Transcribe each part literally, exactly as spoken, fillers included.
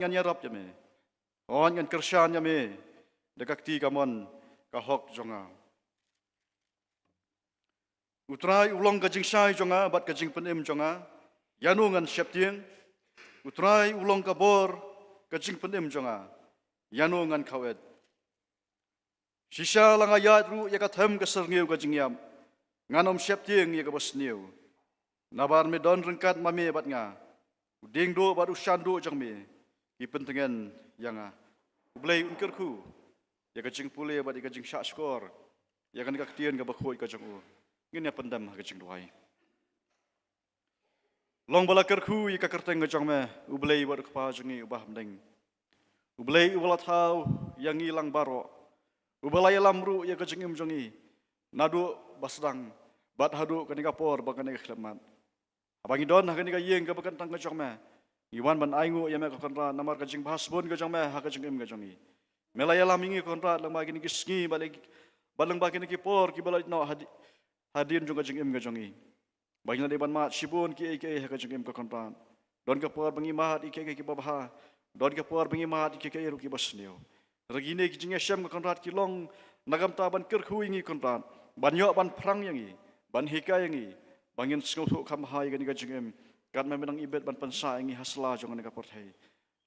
ngan ïarap ïa me. Hooid, ngan kyrshan ïa me da ka kti kamon ka hok jong nga. U Trai u long ka jingshai jong nga bad ka jingpynim jong nga, ïano ngan sheptieng? U Trai u long ka bor ka jingpynim jong nga, ïano ngan khawet? Shisha la nga ïaid ruh ïa ka them ka syrngiew ka jingïap, ngan ym sheptieng ïa kaba sniew. Namar me don ryngkat ma me bad nga, u diengduh bad u shanduh jong me ki pyntngen ïa nga. U Blei un kyrkhu ïa ka jingpule bad ïa ka jingshahshkor ïa kane ka ktien kaba khuid ka jong u. Ngin ïa pyndem ha ka jingduwai. Long ba la kyrkhu ïa ka kyrteng ka jong me, U Blei bad U Kpa jong ngi uba ha bneng. U Blei uba la thaw ïa ngi lang baroh, uba la ïalam ruh ïa ka jingim jong ngi naduh ba sdang bad haduh kane ka por ba kane ka khyllipmat. Haba ngi don ha kane ka ïing kaba kyntang ka jong me, ngi wan ban ainguh ïa me ko Kynrad namar ka jingbha sbun ka jong me ha ka jingim ka jong ngi. Me la ïalam ïa ngi ko Kynrad lyngba kine ki sngi bad lyngba kine ki por kiba la noh hadi-, hadien jong ka jingim ka jong ngi. Ba ngin ym dei ban mad shibun kiei kiei ha ka jingim ko Kynrad. Don ka por ba ngi mad ïa kiei kiei kiba bha, don ka por ba ngi mad ïa kiei kiei ruh kiba sniew. Hynrei kine ki jingïashem ko Kynrad ki long na ka bynta ban kyrkhu ïa ngi ko Kynrad, ban ïoh ban phrang ïa ngi, ban hikai ïa ngi ba ngin sngewthuh kham bha ïa kane ka jingim, katba me nang ibit ban pynsah ïa ngi ha sla jong kane ka pyrthei.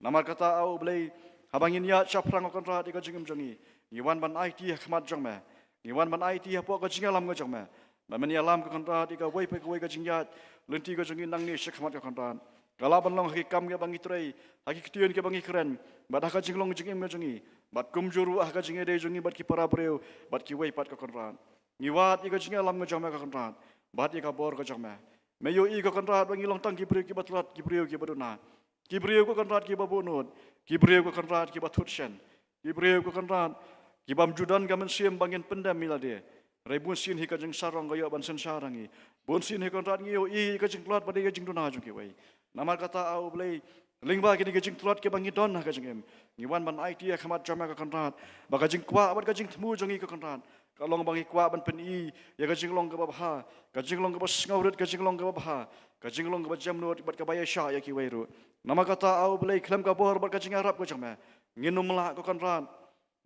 Namar kata A U Blei, haba ngin ïaid shaphrang ko Kynrad ïa ka jingim jong ngi, ngi wan ban aiti ha khmat jong me, ngi wan ban aiti hapoh ka jingïalam ka jong me. Ba men ïalam ko Kynrad ïa kawei pa kawei ka jingïaid lynti ka jong ngi nangne sha khmat ko Kynrad. Ka lah ban long ha ki kam kiba ngi trei, ha ki ktien kiba ngi kren, bad ha ka jinglong jingim ka jong ngi, bad kumjuh ruh ha ka jingïadei jong ngi bad ki para briew bad kiwei pat ko Kynrad. Ngi wad ïa ka jingïalam ka jong me ko Kynrad bad ïa ka bor ka jong me. Me ïohi ko Kynrad ba ngi long tang ki briew kiba tlot, ki briew kiba duna, ki briew ko Kynrad kiba buhnud, ki briew ko Kynrad kiba thut shen, ki briew ko Kynrad kibym ju don ka mynsiem ba ngin pyndem ïa lade. Hynrei bunsien hi ka jingsarong ka ïoh ban synshar ïa ngi. Bunsien hi ko Kynrad ngi ïohi ka jingtlot bad ïa ka jingduna jong kiwei. Namar kata A U Blei, lyngba kine ki jingtlot kiba ngi don ha ka jingim, ngi wan ban aiti ha khmat jong me ko Kynrad, ba ka jingkwah bad ka jingthmu jong ngi ko Kynrad ka long ba ngi kwah ban pyni ïa ka jinglong kaba bha, ka jinglong kaba sngewrit, ka jinglong kaba bha, ka jinglong kaba jemnud bad kaba ïaishah ïa kiwei ruh. Namar kata A U Blei, khlem ka bor bad ka jingïarap ka jong me, ngin ym lah ko Kynrad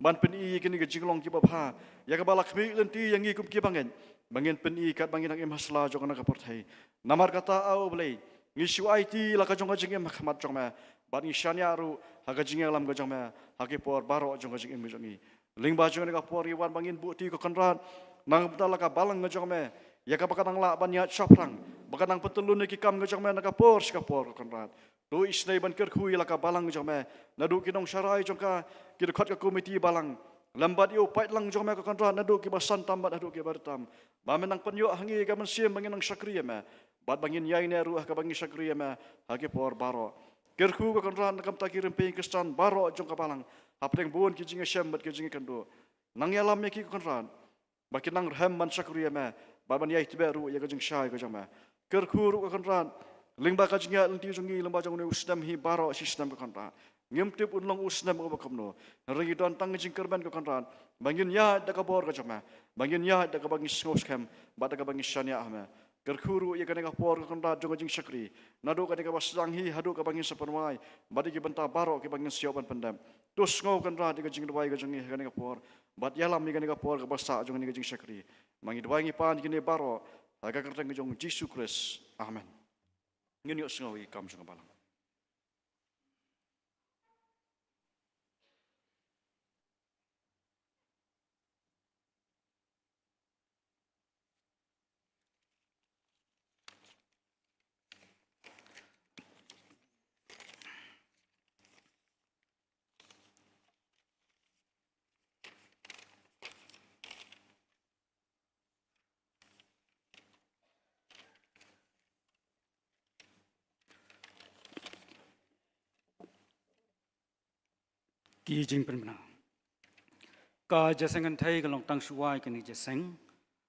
ban pyni ïa kine ki jinglong kiba bha, ïa kaba la khmih lynti ïa ngi kum ki bangeit, ba ngin pyni katba ngi dang im ha sla jong kane ka pyrthei. Namar kata A U Blei, ngi shu aiti la ka jong ka jingim ha khmat jong me, bad ngi shaniah ruh ha ka jingïalam ka jong me ha ki por baroh jong ka jingim ka jong ngi. Lyngba jong kane ka por ngi wan ba ngin buhti ko Kynrad na ka bynta la ka balang ka jong me, ïa kaba ka nang lah ban ïaid shaphrang, ba ka nang pyntylun ïa ki kam ka jong me na ka por sha ka por ko Kynrad. To isynei ban kyrkhu ïa la ka balang jong me, naduh ki nongsharai jong ka, ki dkhot ka komiti balang, lem bad ïa u paidlang jong me ko Kynrad, naduh kiba san tam bad haduh kiba ar tam, ba men nang pynïoh ha ngi ka mynsiem ba ngin nang shakri ïa me, bad ba ngin ïaineh ruh ha kaba ngi shakri ïa me ha ki por baroh. Kyrkhu ko Kynrad na ka bynta ki rympei Khristan baroh jong ka balang, hapdeng bun ki jingïashem bad ki jingïakynduh. Nang ïalam ïa ki ko Kynrad, ba kin nang rhem ban shakri ïa me, bad ban ïai tbeh ruh ïa ka jingshai ka jong me. Kyrkhu ruh ko Kynrad lyngba ka jingïaid lynti jong ngi lyngba jong une u snem hi baroh shi snem ko Kynrad. Ngim tip un long u snem uba kumno, hynrei ngi don tang ka jingkyrmen ko Kynrad ba ngin ïaid da ka bor ka jong me, ba ngin ïaid da kaba ngi sngewskhem bad da kaba ngi shaniah ha me. Kyrkhu ruh ïa kane ka por ko Kynrad jong ka jingshakri, naduh kane kaba sdang hi haduh kaba ngin sa pynwai, bad ïa ki bynta baroh kiba ngin sa ïoh ban pyndep. To sngew ko Kynrad ïa ka jingduwai ka jong ngi ha kane ka por, bad ïalam ïa kane ka por kaba sah jong kane ka jingshakri. Ma ngi duwai ngi pan ïa kine baroh ha ka kyrteng ka jong U Jisu Khrist. Amen. Ngin ïohsngew ïa ka kam jong ka balang. Ki jingpynbna. Ka jingïaseng kynthei ka long tang shuwa ïa kane ka jingïaseng,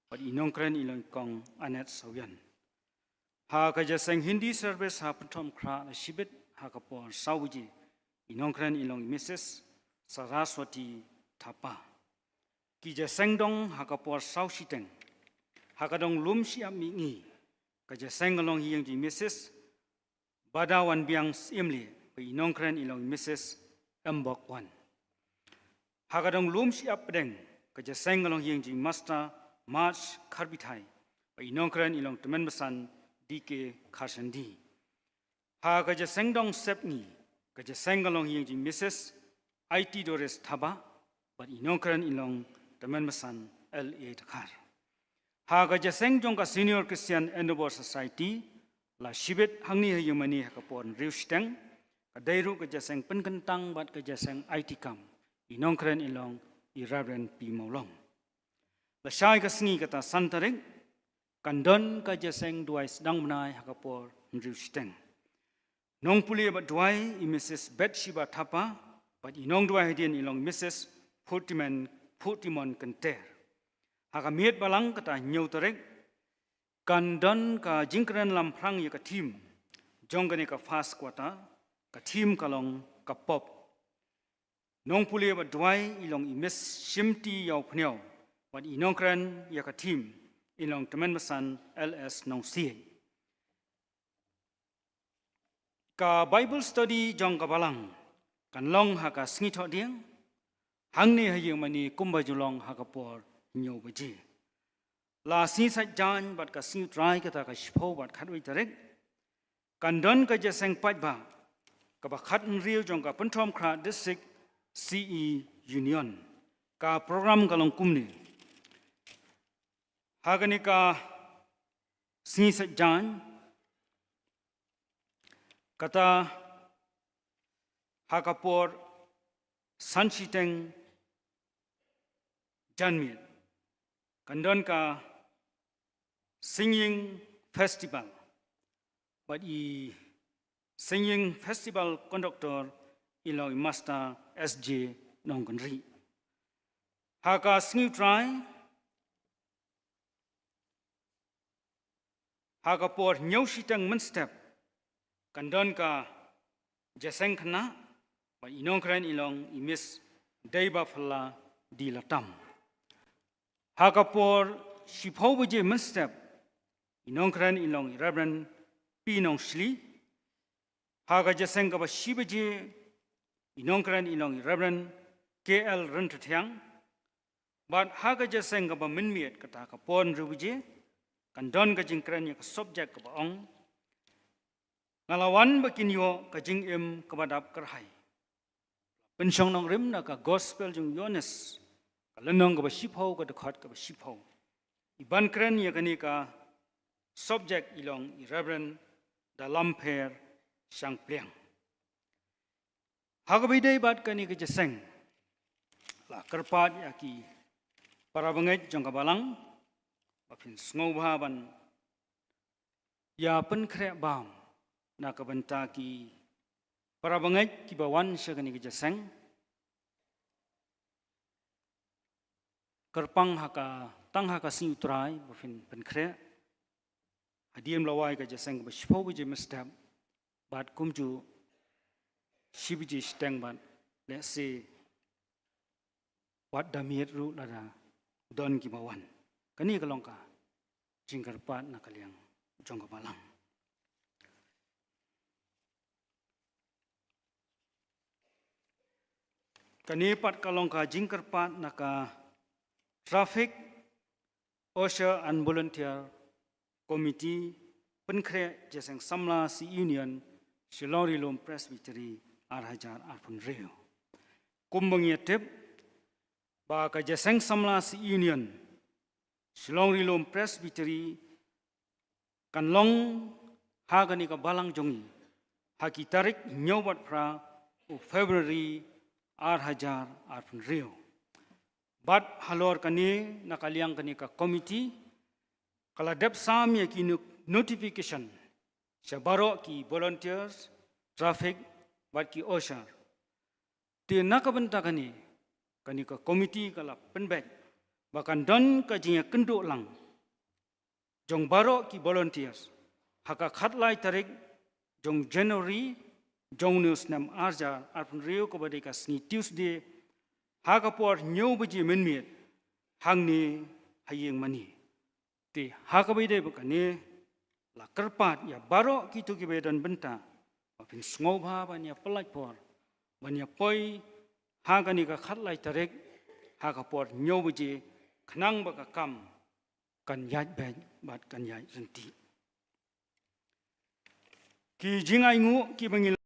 bad i nongkren i long i Kong Anet Sawian. Ha ka jingïaseng Hindi service ha Pynthorumkhrah la shibit ha ka por saw baje, i nongkren i long i Missus Saraswati Thapa. Ki jingïaseng dong ha ka por saw shiteng ha ka dong lum shyiap mihngi. Ka jingïaseng ka long hi ïa i Missus Badawanbiang Syiemlieh, bad i nongkren i long i Mrs Mbok Wan. Ha ka dong lum shyiap pdeng ka jingïaseng ka long ha ïing jong i Master March Kharbithai bad i nongkren i long Tymmen Basan D K Kharshandi. Ha ka jingïaseng dong sepngi ka jingïaseng ka long ha ïing jong i Mrs Aiti Doris Thabah bad i nongkren i long Tymmen Basan L A Dkhar. Ha ka jingïaseng jong ka Senior Christian Endeavour Society la shibit hangne ha ïing mane ha ka por hynriew shiteng, ka dei ruh ka jingïaseng pynkyntang bad ka jingïaseng aiti kam, i nongkren i long i Reverend P Mawlong. Lashai ka sngi kata san tarik kan don ka jingïaseng duwai sdang bnai ha ka por hynriew shiteng. Nongpule bad duwai i Mrs Bathsheba Thapa bad i nongduwai hadien i long Mrs Phutimen, Phutimen Kynter. Ha ka miet balang kata hynñiew tarik kan don ka jingkren lamphrang ïa ka theme jong kane ka first quarter, ka theme ka long ka pop. Nongpule bad duwai i long i Miss Shimti Ïawphniaw bad i nongkren ïa ka theme i long Tymmen Basan L S Nongsiej. Ka Bible study jong ka balang kan long ha ka sngi Thohdieng hangne ha ïing mane kumba ju long ha ka por hynñiew baje. La sngi Saitjaiñ bad ka sngi U Trai kata ka shiphew bad khatwei tarik kan don ka jingïaseng paidbah kaba khathynriew jong ka Pynthorumkhrah District C E Union. Ka program ka long kumne. Ha kane ka sngi Saitjaiñ kata ha ka por san shiteng janmiet kan don ka singing festival bad i singing festival conductor i long i Master S J Nongkynrih. Ha ka sngi U Trai ha ka por hynñiew shiteng mynstep kan don ka jingïaseng khynnah bad i nongkren i long i Miss Deibaphylla D Latam. Ha ka por shiphew baje mynstep i nongkren i long i Reverend P Nongshli. Ha ka jingïaseng kaba shi baje i nongkren i long i Reverend K L Ryntathiang. Bad ha ka jingïaseng kaba mynmiet kata ka por hynriew baje kan don ka jingkren ïa ka subject kaba ong Nga la wan ba kin ïoh ka jingim kaba dap kyrhai. Pynshong nongrim na ka Gospel jong u Ïoannis ka lynnong kaba shiphew, ka dkhot kaba shiphew. I ban kren ïa kane ka subject i long i Reverend Dalampher Shangpliang. Ha kaba ïadei bad kane ka jingïaseng la kyrpad ïa ki para bangeit jong ka balang ba phin sngewbha ban ïa pynkhreh bam na ka bynta ki para bangeit kiba wan sha kane ka jingïaseng. Kyrpang ha ka, tang ha ka sngi U Trai ba phin pynkhreh. Hadien ba la wai ka jingïaseng kaba shiphew baje mynstep bad kumjuh shi baje shiteng bad lehse wat da miet ruh lada don kiba wan. Kane ka long ka jingkyrpad na ka liang jong ka balang. Kane pat ka long ka jingkyrpad na ka Traffic, OSHA and Volunteer Committee, pynkhreh jingïaseng samla C E Union, Shillong Ri-lum Presbytery, ar hajar arphew hynriew. Kumba ngi ïatip ba ka jingïaseng samla C E Union, Shillong Ri-lum Presbytery, kan long ha kane ka balang jong ngi ha ki tarik hynñiew bad phra u February ar hajar arphew hynriew. Bad halor kane na ka liang kane ka committee ka la dep sam ïa ki no-, notification sha baroh ki volunteers, traffic bad ki OSHA. Te na ka bynta kane, kane ka committee ka la pynbeit ba kan don ka jingïakynduh lang jong baroh ki volunteers ha ka khatlai tarik jong January jong une u snem ar hajar arphew hynriew kaba dei ka sngi Tuesday ha ka por hynñiew baje mynmiet hangne ha ïing mane. Te ha kaba ïadei bad kane la kyrpad ïa baroh kito kiba ïadon bynta ba Phin sngewbha ban ïa pyllait por ban ïa poi ha kane ka khatlai tarik ha ka por hynñiew baje, khnang ba ka kam kan ïaid beit bad kan ïaid ryntih. Ki jingainguh kiba ngi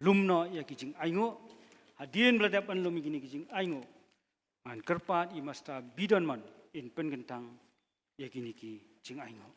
lum noh ïa ki jingainguh. Hadien ba la dep ban lum ïa kine ki jingainguh, ngan kyrpad ïa i Master Bidonmon in pynkyntang ïa kine ki jingainguh.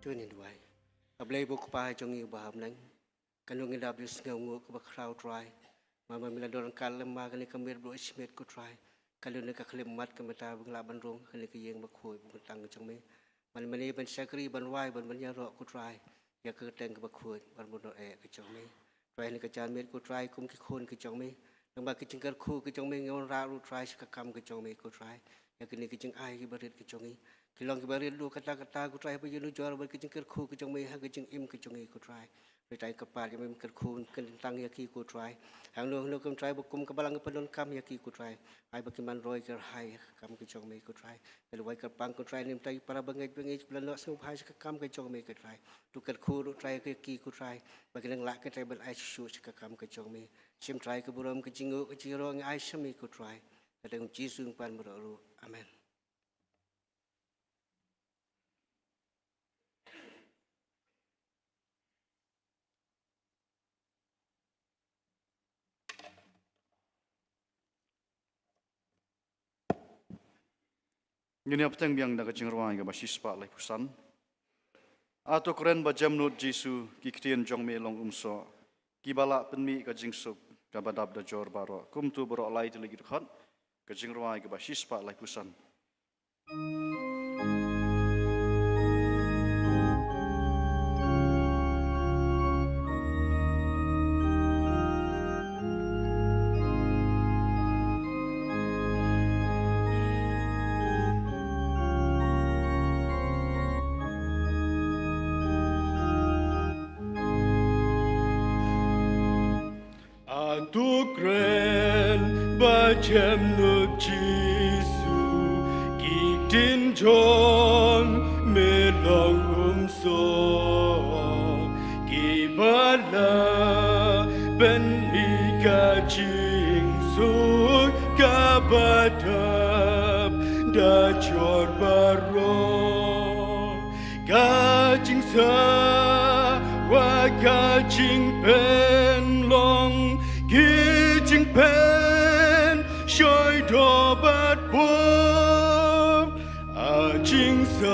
To ngin duwai. A Blei ba u Kpa jong ngi uba ha bneng, kano ngi dap ju sngewnguh kaba khraw Trai. Namar ba me la don ryngkat lem ha kane ka miet baroh shimet ko Trai. Kano ne ka khyllipmat ka mynta ba ngi lah ban rung ha kane ka ïing bakhuid ba kyntang ka jong me. Namar mane ban shakri, ban rwai, ban ban ïaroh ko Trai ïa ka kyrteng kaba khuid bad ba don eh ka jong me. Trai, ha kane ka janmiet ko Trai, kum ki khun ki jong me, namar ki jingkyrkhu ki jong me ngi wanrah ruh Trai sha ka kam ka jong me ko Trai. Ïa kine ki jingai kiba rit ki jong ngi, ki long kiba rit ruh katta katta ko Trai, ba ïa nujor bad ki jingkyrkhu ki jong me ha ki jingim ki jong ngi ko Trai. Trai, kyrpad ïa me, kyrkhu kyntang ïa ki ko Trai. Hangno hangno kum Trai, ba kum ka balang ka pyndonkam ïa ki ko Trai, ai ba ki man roi ki rhai ha ka kam ka jong me ko Trai. Ka lawai kyrpang ko Trai, nim tai para bangeit bangeit ba la noh sngewbha sha ka kam ka jong me ko Trai. To kyrkhu ruh Trai ïa ki ko Trai, ba ki nang lah ko Trai ban ai shuh shuh sha ka kam ka jong me. Shim Trai ka burom, ka jingnguh, ka jingïaroh ngi ai sha me ko Trai. Ka kyrteng Jisu ngi pan baroh ruh. Amen. Ngin ïa bteng biang da ka jingrwai kaba shispah laiphew san. A to kren ba jemnud Jisu, ki ktien jong me long umsoh, kiba lah pynmih ka jingsuk kaba dap da jor baroh. Kumto baroh lai tylli ki dkhot, ka jingrwai kaba shispah laiphew san. A to kren ba jemnud Jisu, ki ktien jong me long umsoh, kiba lah pynmih ka jingsuk kaba dap da jor baroh. Ka jingsawa ka jingpynlong, long ki jingpynshoi doh bad bor. A jingsawa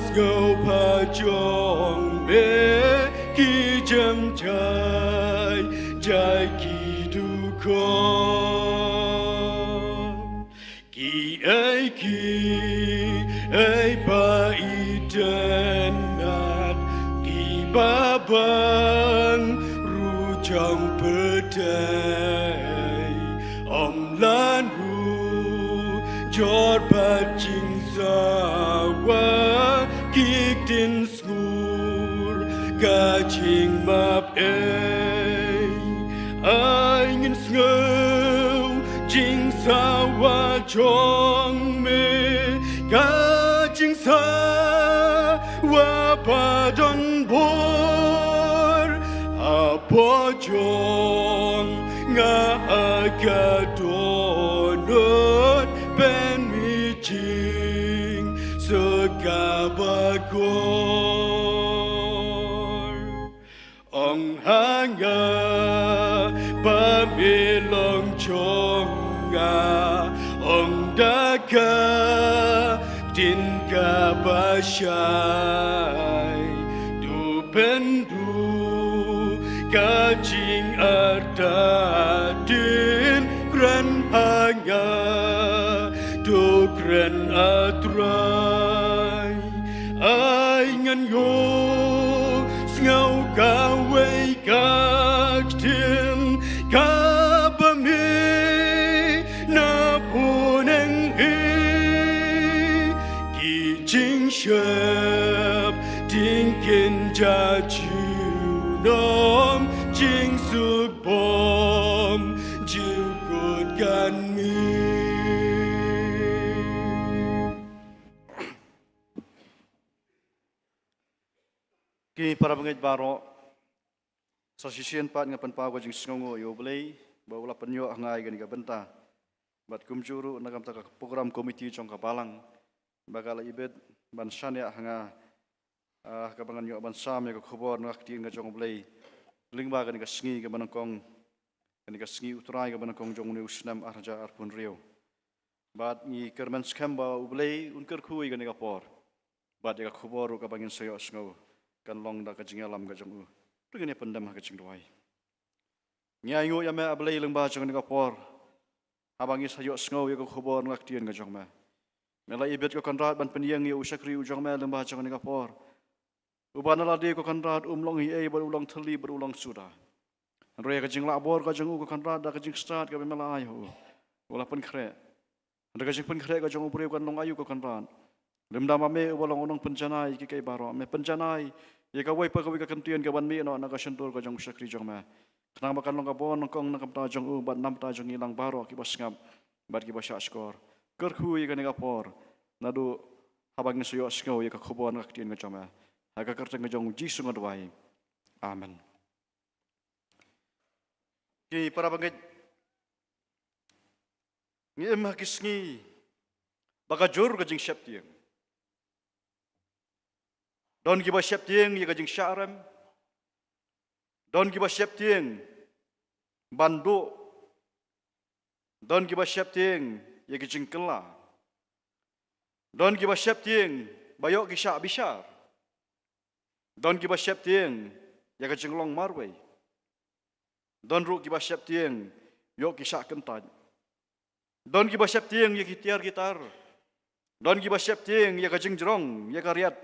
sngewbha jong me, ki jem jai jai ki dukor. Kiei kiei ba itynnad, kiba bang ruh jong pyrthei, ym lah nujor bad jingsawa ki ktien sngur ka jingmap ei. Ai ngin sngew jingsawa jong me, ka jingsawa ba don bor. Hapoh jong nga ka dohnud pynmih jingsuk kaba kor. Ong ha nga ba me long jong nga, ong da ka ktien kaba shai. To pynduh ka jingartatien, kren ha nga, to kren, A Trai. Ai ngan ïohsngew kawei ka ktien kaba mih na bneng hi. Ki jingsheptieng kin jia junom, jingsuk bymjukut kan mih. Ki para bangeit baroh, sa shisien pat nga pynpaw ka jingsngewnguh ïa U Blei ba u la pynïoh ha nga ïa kane ka bynta. Bad kumjuh ruh na ka bynta ka program committee jong ka balang ba ka la ibit ban shaniah ha nga, ah, kaba ngan ïoh ban sam ïa ka khubor na ka ktien ka jong U Blei lyngba kane ka sngi kaba nyngkong, kane ka sngi U Trai kaba nyngkong jong une u snem ar hajar arphew hynriew. Bad ngi kyrmen skhem ba U Blei un kyrkhu ïa kane ka por. Bad ïa ka khubor ruh kaba ngin sa ïohsngew kan long da ka jingïalam ka jong u. To ngin ïa pyndem ha ka jingduwai. Ngi ainguh ïa me, A Blei lyngba jong kane ka por, haba ngi sa ïohsngew ïa ka khubor na ka ktien ka jong me. Me la ibit ko Kynrad ban pynïeng ïa u shakri u jong me lyngba jong kane ka por, uba na lade ko Kynrad um long ei ei bad u long thylli bad u long suda. Hynrei ïa ka jinglah bor ka jong u ko Kynrad, da ka jingstad kaba me la ai ha u, u la pynkhreh. Hynrei ka jingpynkhreh ka jong u briew kan long aïu ko Kynrad, lymda ma me uba long u nongpynjanai ïa kiei kiei baroh? Me pynjanai ïa kawei pa kawei ka kyntien kaban mih noh na ka shyntur ka jong u shakri jong me, khnang ba kan long kaba nyngkong na ka bynta jong u bad na ka bynta jong ngi lang baroh kiba sngap bad kiba shahshkor. Kyrkhu ïa kane ka por, naduh haba ngin sa ïohsngew ïa ka khubor na ka ktien ka jong me. Ha ka kyrteng ka jong u Jisu nga duwai. Amen. Ki para bangeit, ngi im ha ki sngi ba ka jur ka jingsheptieng. Don kiba sheptieng ïa ka jingshah rem. Don kiba sheptieng ban duh. Don kiba sheptieng ïa ka jingkylla. Don kiba sheptieng ba ïoh ki shah bishar. Don kiba sheptieng ïa ka jinglong marwei. Don ruh kiba sheptieng ïoh ki shah kyntait. Don kiba sheptieng ïa ki tiar ki tar. Don kiba sheptieng ïa ka jingjrong, ïa ka riat.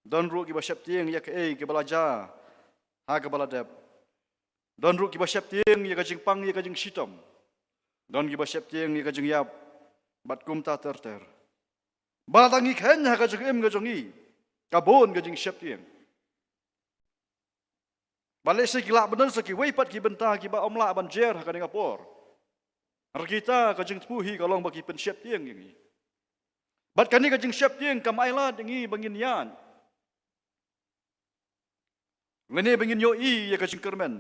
Don ruh kiba sheptieng ïa kaei kaba la jia ha kaba la dep. Don ruh kiba sheptieng ïa ka jingpang, ïa ka jingshitom. Don kiba sheptieng ïa ka jingïap bad kumta ter ter. Ba la dang ngi khein ha ka jingim ka jong ngi, ka bun ka jingsheptieng. Ba lehse ki lah ban don sa kiwei pat ki bynta kiba ym lah ban jer ha kane ka por. Hynrei kita ka jingthmu hi ka long ba ki pynsheptieng ïa ngi. Bad kane ka jingsheptieng kam ailad ïa ngi ba ngin ïaid lane ba ngin ïohi ïa ka jingkyrmen.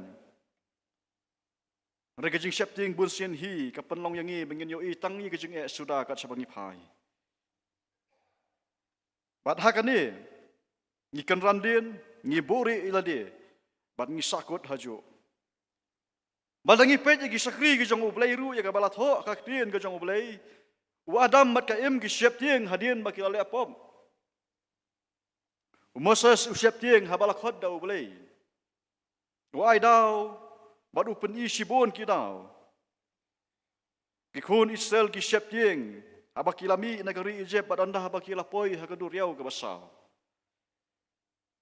Hynrei ka jingsheptieng bunsien hi ka pynlong ïa ngi ba ngin ïohi tang ïa ka jingeh suda kat shaba ngi phai. Bad ha kane ngi kynran dien, ngi buhrieh ïa lade bad ngi sahkut hajuh. Bad lada ngi peit ïa ki shakri ki jong U Blei ruh, ïa kaba la thoh ha ka ktien ka jong U Blei, u Adam bad ka Im ki sheptieng hadien ba ki la leh pop. U Moses u sheptieng haba la khot da U Blei. U ai daw bad u pyni shibun ki daw. Ki khun Israel ki sheptieng haba ki la mih na ka ri Egypt bad ynda haba ki la poi ha ka duriaw kaba saw.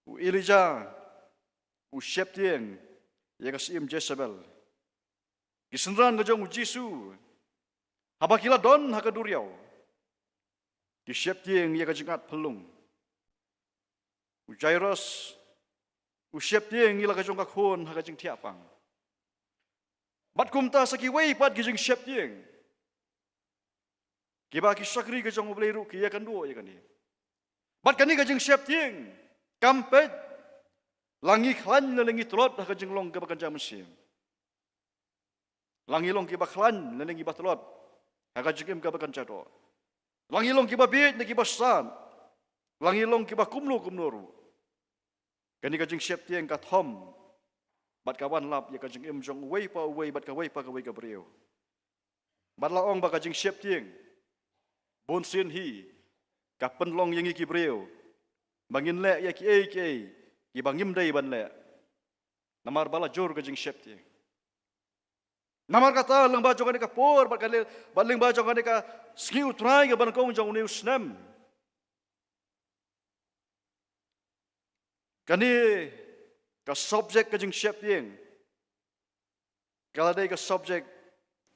U Elijah u sheptieng ïa ka Syiem Jezebel. Ki synran ka jong U Jisu haba ki la don ha ka duriaw, ki sheptieng ïa ka jingat phyllung. U Jairus u sheptieng ïa la ka jong ka khun ha ka jingthiah pang. Bad kumta sa kiwei pat ki jingsheptieng kiba ki shakri ka jong U Blei ruh ki ïakynduh ïa kane. Bad kane ka jingsheptieng kam peit la ngi khlaiñ lane ngi tlot ha ka jinglong kaba kynja mynsiem. La ngi long kiba khlaiñ lane ngi ba tlot ha ka jingim kaba kynja doh. La ngi long kiba bieit ne kiba stad. La ngi long kiba kumno kumno ruh, kane ka jingsheptieng ka thom bad ka wanlap ïa ka jingim jong uwei pa uwei bad kawei pa kawei ka briew. Bad la ong ba ka jingsheptieng bunsien hi ka pynlong ïa ngi ki briew ba ngin leh ïa kiei kiei kiba ngim dei ban leh. Namar ba la jur ka jingsheptieng. Namar kata lyngba jong kane ka por bad ka le-, bad lyngba jong kane ka sngi U Trai kaba nyngkong jong une u snem, kane ka subject ka jingsheptieng ka la dei ka subject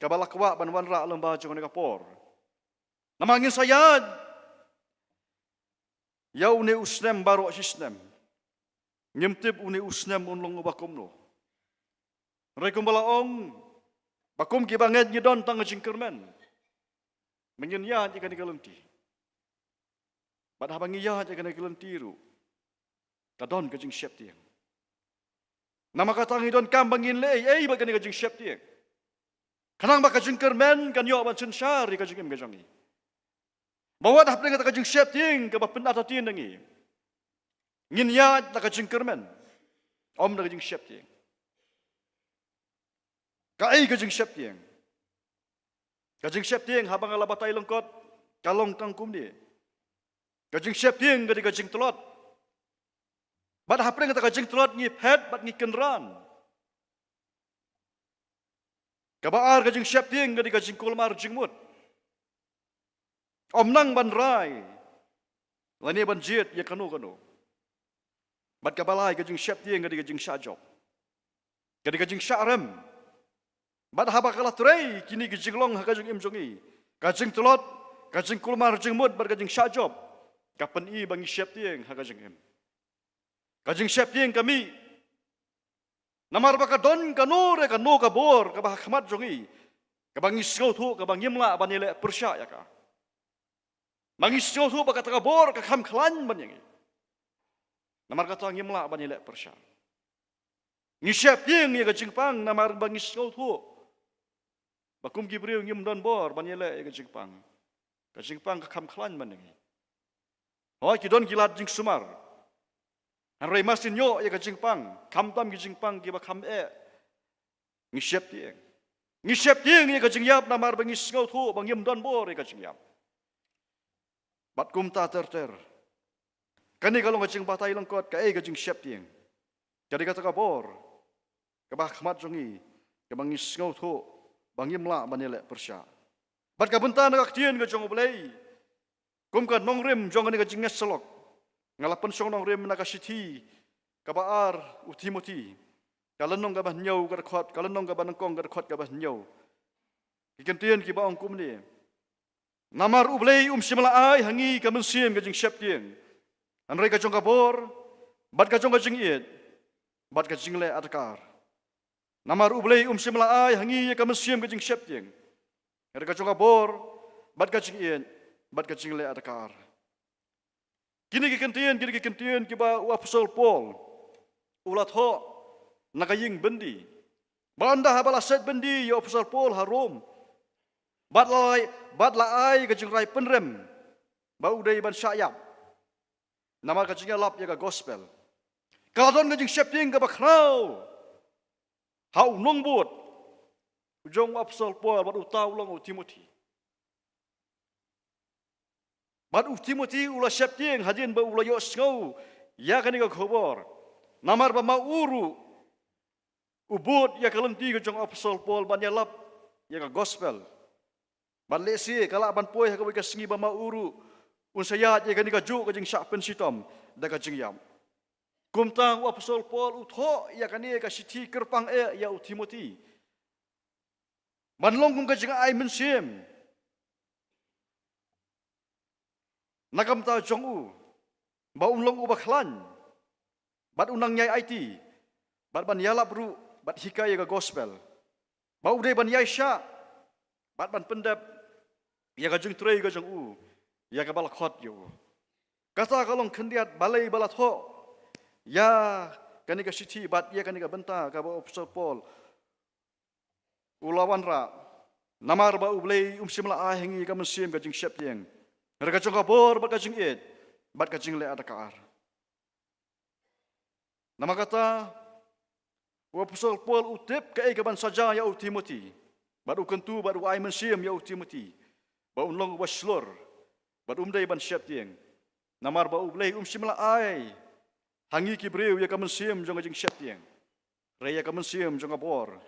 kaba la kwah ban wanrah lyngba jong kane ka por. Namar ngin sa ïaid ïa une u snem baroh shi snem. Ngim tip une u snem un long uba kumno. Hynrei kumba la ong ba kum kiba ngeit ngi don tang ka jingkyrmen. Ba ngin ïaid ïa kane ka lynti. Bad haba ngi ïaid ïa kane ka lynti ruh ka don ka jingsheptieng. Namar kata ngi donkam ba ngin leh ei ei bad kane ka jingsheptieng, khnang ba ka jingkyrmen kan ïoh ban synshar ïa ka jingim ka jong ngi. Ba wat hapdeng kata ka jingsheptieng kaba pynartatien da ngi, ngin ïaid da ka jingkyrmen, ym da ka jingsheptieng. Kaei ka jingsheptieng? Ka jingsheptieng haba nga la batai lyngkot ka long tang kumne. Ka jingsheptieng ka dei ka jingtlot. Bad hapdeng kata ka jingtlot ngi phet bad ngi kynran. Kaba ar ka jingsheptieng ka dei ka jingkulmar jingmut. Ym nang ban rai lane ban jied ïa kano kano. Bad kaba lai ka jingsheptieng ka dei ka jingshah jop. Ka dei ka jingshah rem. Bad haba ka la trei kine ki jinglong ha ka jingim jong ngi, ka jingtlot, ka jingkulmar jingmut bad ka jingshah jop, ka pyni ba ngi sheptieng ha ka jingim. Ka jingsheptieng ka mih namar ba ka don kano re kano ka bor kaba ha khmat jong ngi, kaba ngi sngewthuh kaba ngim lah ban ïaleh pyrshah ïa ka. Ba ngi sngewthuh ba kata ka bor ka kham khlaiñ ban ïa ngi. Namar kata ngim lah ban ïaleh pyrshah. Ngi sheptieng ïa ka jingpang namar ba ngi sngewthuh ba kum ki briew ngim don bor ban ïaleh ïa ka jingpang. Ka jingpang ka kham khlaiñ ban ïa ngi. Hooid, ki don ki lad jingsumar. Hynrei masien ïoh ïa ka jingpang, khamtam ki jingpang kiba kham eh, ngi sheptieng. Ngi sheptieng ïa ka jingïap namar ba ngi sngewthuh ba ngim don bor ïa ka jingïap. Bad kumta ter ter. Kane ka long ka jingbatai lyngkot kaei ka jingsheptieng. Ka dei kata ka bor kaba ha khmat jong ngi, kaba ngi sngewthuh ba ngim lah ban ïaleh pyrshah. Bad ka bynta na ka ktien ka jong U Blei, kum ka nongrim jong kane ka jingngeit syllok, nga la pynshong nongrim na ka shithi kaba ar u Timothi, ka lynnong kaba hynñiew ka dkhot, ka lynnong kaba nyngkong ka dkhot kaba hynñiew. Ki kyntien kiba ong kumne: Namar U Blei um shym la ai ha ngi ka mynsiem ka jingsheptieng, hynrei ka jong ka bor, bad ka jong ka jingïeit, bad ka jingleh adkar. Namar U Blei um shym la ai ha ngi ïa ka mynsiem ka jingsheptieng, hynrei ka jong ka bor, bad ka jingïeit, bad ka jingleh adkar. Kine ki kyntien, kine ki kyntien kiba u apostol Paul u la thoh na ka ïing byndi. Bad ynda haba la set byndi ïa u apostol Paul ha Rom, bad la ai, bad la ai ka jingrai pynrem ba u dei ban shah ïap namar ka jingïalap ïa ka gospel, ka la don ka jingsheptieng kaba khraw ha u nongbud u jong u apostol Paul, bad uta u long u Timothi. Bad u Timothi u la sheptieng hadien ba u la ïohsngew ïa kane ka khubor, namar ba ma u ruh u bud ïa ka lynti ka jong u apostol Paul ban ïalap ïa ka gospel. Bad lehse ka lah ban poi ha kawei ka sngi ba ma u ruh un sa ïaid ïa kane kajuh ka jingshah pynshitom da ka jingïap. Kumta u apostol Paul u thoh ïa kane ka shithi kyrpang eh ïa u Timothi, ban long kum ka jingai mynsiem na ka bynta jong u, ba un long uba khlaiñ, bad un nang ïai aiti, bad ban ïalap ruh, bad hikai ïa ka gospel, ba u dei ban ïaishah, bad ban pyndep ïa ka jingtrei ka jong u ïa kaba la khot ïa u. Kata ka long khyndiat balei ba la thoh ïa kane ka shithi bad ïa kane ka bynta kaba u apostol Paul u la wanrah: Namar ba U Blei um shym la ai ha ngi ka mynsiem ka jingsheptieng, hynrei ka jong ka bor, bad ka jingïeit, bad ka jingleh adkar. Namar kata u apostol Paul u tip kaei kaban sa jia ïa u Timothi, bad u kyntu bad u ai mynsiem ïa u Timothi ba un long uba shlur, bad um dei ban sheptieng. Namar ba U Blei um shym la ai ha ngi ki briew ïa ka mynsiem jong ka jingsheptieng, hynrei ïa ka mynsiem jong ka bor,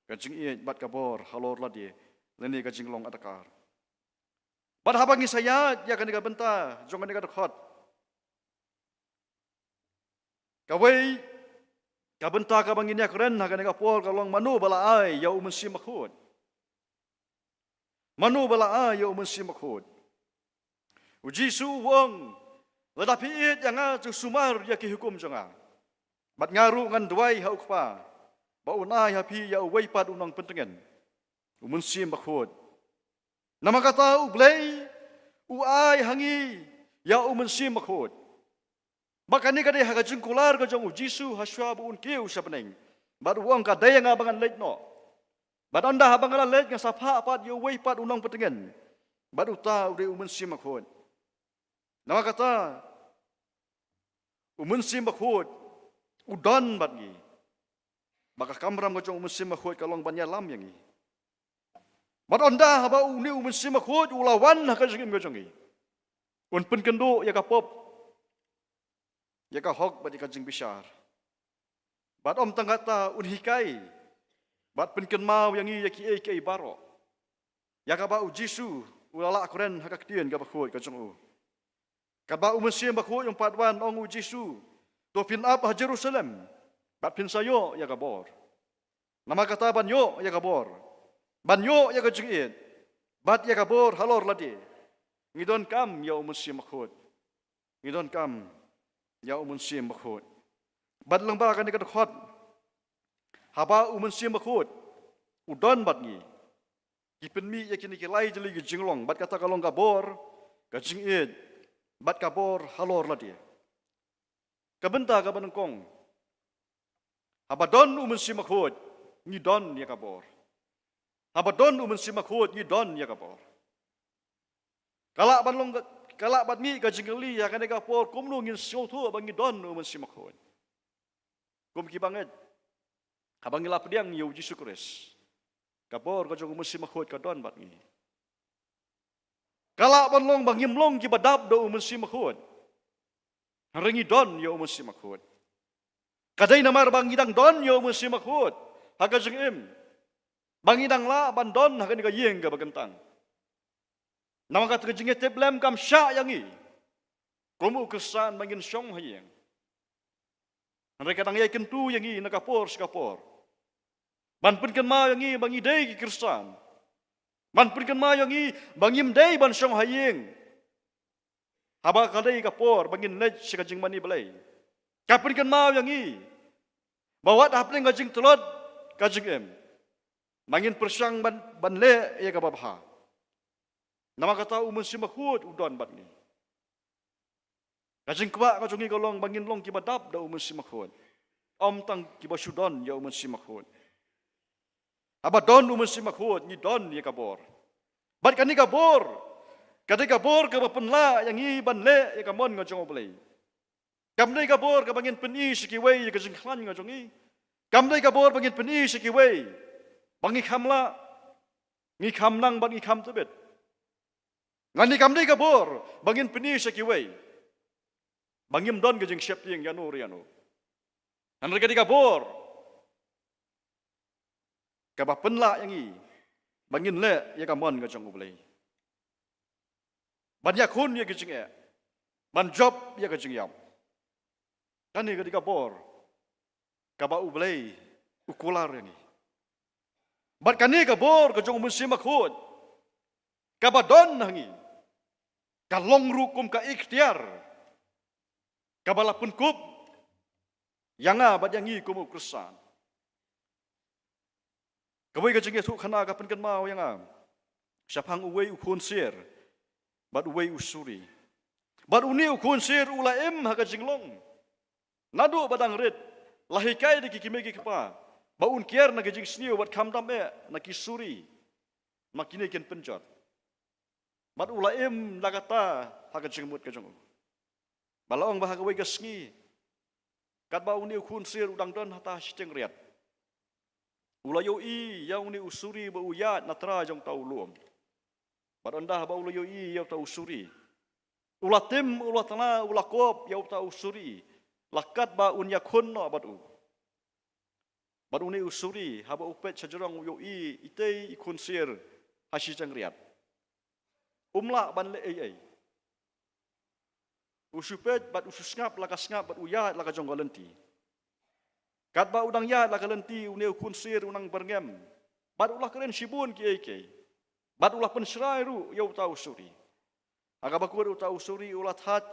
ka jingïeit, bad ka bor halor lade, lane ka jinglong adkar. Bad haba ngi sa ïaid ïa kane ka bynta jong kane ka dkhot, kawei ka bynta kaba ngin ïakren ha kane ka por ka long mano ba la ai ïa u Mynsiem Bakhuid. Mano ba la ai ïa u Mynsiem Bakhuid? U Jisu u ong: Lada phi ïeit ïa nga, to sumar ïa ki hukum jong nga, bad nga ruh ngan duwai ha u Kpa, ba un ai ha phi ïa uwei pat u nongpyntngen, u Mynsiem Bakhuid. Namar kata U Blei u ai ha ngi ïa u Mynsiem Bakhuid. Ba kane ka dei ha ka jingkular ka jong u Jisu ha shuwa ba un kiew sha bneng, bad u ong: Ka dei ïa nga ba ngan leit noh, bad ynda haba nga la leit nga sa phah pat ïa uwei pat u nongpyntngen, bad uta u dei u Mynsiem Bakhuid. Namar kata u Mynsiem Bakhuid u don bad ngi. Ba ka kamram ka jong u Mynsiem Bakhuid ka long ban ïalam ïa ngi. Bad ynda haba une u Mynsiem Bakhuid u la wan ha ka jingim ka jong ngi, Un pynkynduh ïa ka pop, ïa ka hok bad ïa ka jingbishar. Bad ym tang kata, un hikai bad pynkynmaw ïa ngi ïa kiei kiei baroh, ïa kaba u Jisu u la lah kren ha ka ktien kaba khuid ka jong u. Katba u Mynsiem Bakhuid um pat wan, ong u Jisu, to phin ap ha Jerusalem bad phin sa ïoh ïa ka bor. Namar kata, ban ïoh ïa ka bor, ban ïoh ïa ka jingïeit bad ïa ka bor halor lade, ngi donkam ïa u Mynsiem Bakhuid. Ngi donkam ïa u Mynsiem Bakhuid. Bad lyngba kane ka dkhot, haba u Mynsiem Bakhuid u don bad ngi, ki pynmih ïa kine ki lai tylli ki jinglong, bad kata ka long ka bor, ka jingïeit bad ka bor halor lade. Ka bynta kaba nyngkong, haba don u Mynsiem Bakhuid, ngi don ïa ka bor. Haba don u Mynsiem Bakhuid, ngi don ïa ka bor. Ka lah ban long, ka lah ban mih ka jingkylli ha kane ka por, kumno ngin sngewthuh ba ngi don u Mynsiem Bakhuid? Kum kiba ngeit, haba ngi la pdiang ïa u Jisu Khrist, ka bor ka jong u Mynsiem Bakhuid ka don bad ngi. Ka lah ban long ba ngim long kiba dap da u Mynsiem Bakhuid, hynrei ngi don ïa u Mynsiem Bakhuid. Ka dei namar ba ngi dang don ïa u Mynsiem Bakhuid ha ka jingim, ba ngi dang lah ban don ha kane ka ïing kaba kyntang. Namar kata, ka jingïatiplem kam shah ïa ngi kum u Khristan ba ngin shong ha ïing, hynrei ka dang ïai kyntu ïa ngi na ka por sha ka por, ban pynkynmaw ïa ngi ba ngi dei ki Khristan, ban pynkynmaw ïa ngi ba ngim dei ban shong ha ïing haba ka dei ka por ba ngin leit sha ka jingmane Blei. Ka pynkynmaw ïa ngi ba wat hapdeng ka jingtlot ka jingim, ba ngin pyrshang ban, ban leh ïa kaba bha. Namar kata, u Mynsiem Bakhuid u don bad ngi. Ka jingkwah ka jong ngi ka long ba ngin long kiba dap da u Mynsiem Bakhuid, ym tang kiba shu don ïa u Mynsiem Bakhuid. Haba don u Mynsiem Bakhuid, ngi don ïa ka bor. Bad kane ka bor ka dei ka bor kaba pynlah ïa ngi ban leh ïa ka mon ka jong u Blei. Kam dei ka bor kaba ngin pyni sha kiwei ïa ka jingkhlaiñ ka jong ngi. Kam dei ka bor ba ngin pyni sha kiwei ba ngi kham lah, ngi kham nang bad ngi kham tbit. Lane kam dei ka bor ba ngin pyni sha kiwei ba ngim don ka jingsheptieng ïano re ïano. Hynrei ka dei ka bor kaba pynlah ïa ngi ba ngin leh ïa ka mon ka jong u Blei, ban ïakhun ïa ka jingeh, ban jop ïa ka jingïap. Kane ka dei ka bor kaba u Blei u kular ïa ngi. Bad kane ka bor ka jong u Mynsiem Bakhuid kaba don ha ngi, ka long ruh kum ka iktiar kaba la pynkup ïa nga bad ïa ngi kum u Khristan. Kawei ka jingïathuhkhana ka pynkynmaw ïa nga shaphang uwei u khun sier bad uwei u suri. Bad une u khun sier u la im ha ka jinglong naduh ba dang rit, la hikai da ki kmie ki kpa ba un kiar na ki jingsniew bad khamtam eh na ki suri, ma kine kin pynjot. Bad u la im la katta ha ka jingmut ka jong u. Ba la ong ba ha kawei ka sngi, katba une u khun sier u dang don hata ha shiteng riat, u la ïohi ïa une u suri ba u ïaid na tra jong uta u lum. Bad ynda ba u la ïohi ïa uta u suri, u la tim, u la tna, u la kop ïa uta u suri, la katba un ïakhun noh bad u. Bad une u suri, haba u peit shajrong, u ïohi itei i khun sier ha shiteng riat, um lah ban leh ei ei. U shu peit bad u shu sngap la ka sngap bad u ïaid la ka jong ka lynti. Katba u dang ïaid la ka lynti, une u khun sier u nang byrngem bad u la kren shibun kiei kiei. Bad u la pynshrai ruh ïa uta u suri. Ha kaba kut uta u suri u la thait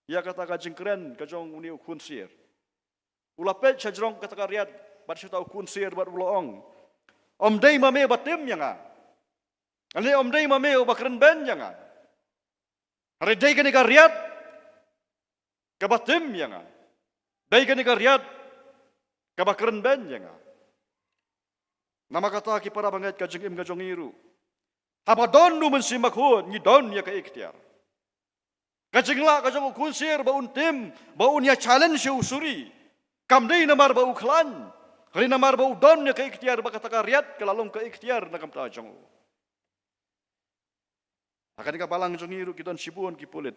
ïa kata ka jingkren ka jong une u khun sier. U la peit shajrong kata ka riat bad sha uta u khun sier bad u la ong, ym dei ma me ba tim ïa nga. Lane ym dei ma me uba kren beiñ ïa nga. Hynrei dei kane ka riat kaba tim ïa nga. Dei kane ka riat kaba kren beiñ ïa nga. Namar kata, ki para bangeit, ka jingim ka jong ngi ruh, haba don u Mynsiem Bakhuid, ngi don ïa ka iktiar. Ka jinglah ka jong u khun sier ba un tim, ba un ïa challenge ïa u suri, kam dei namar ba u khlaiñ, hynrei namar ba u don ïa ka iktiar ba kata ka riat ka la long ka iktiar na ka bynta jong u. Ha kane ka balang jong ngi ruh ki don shibun ki pulit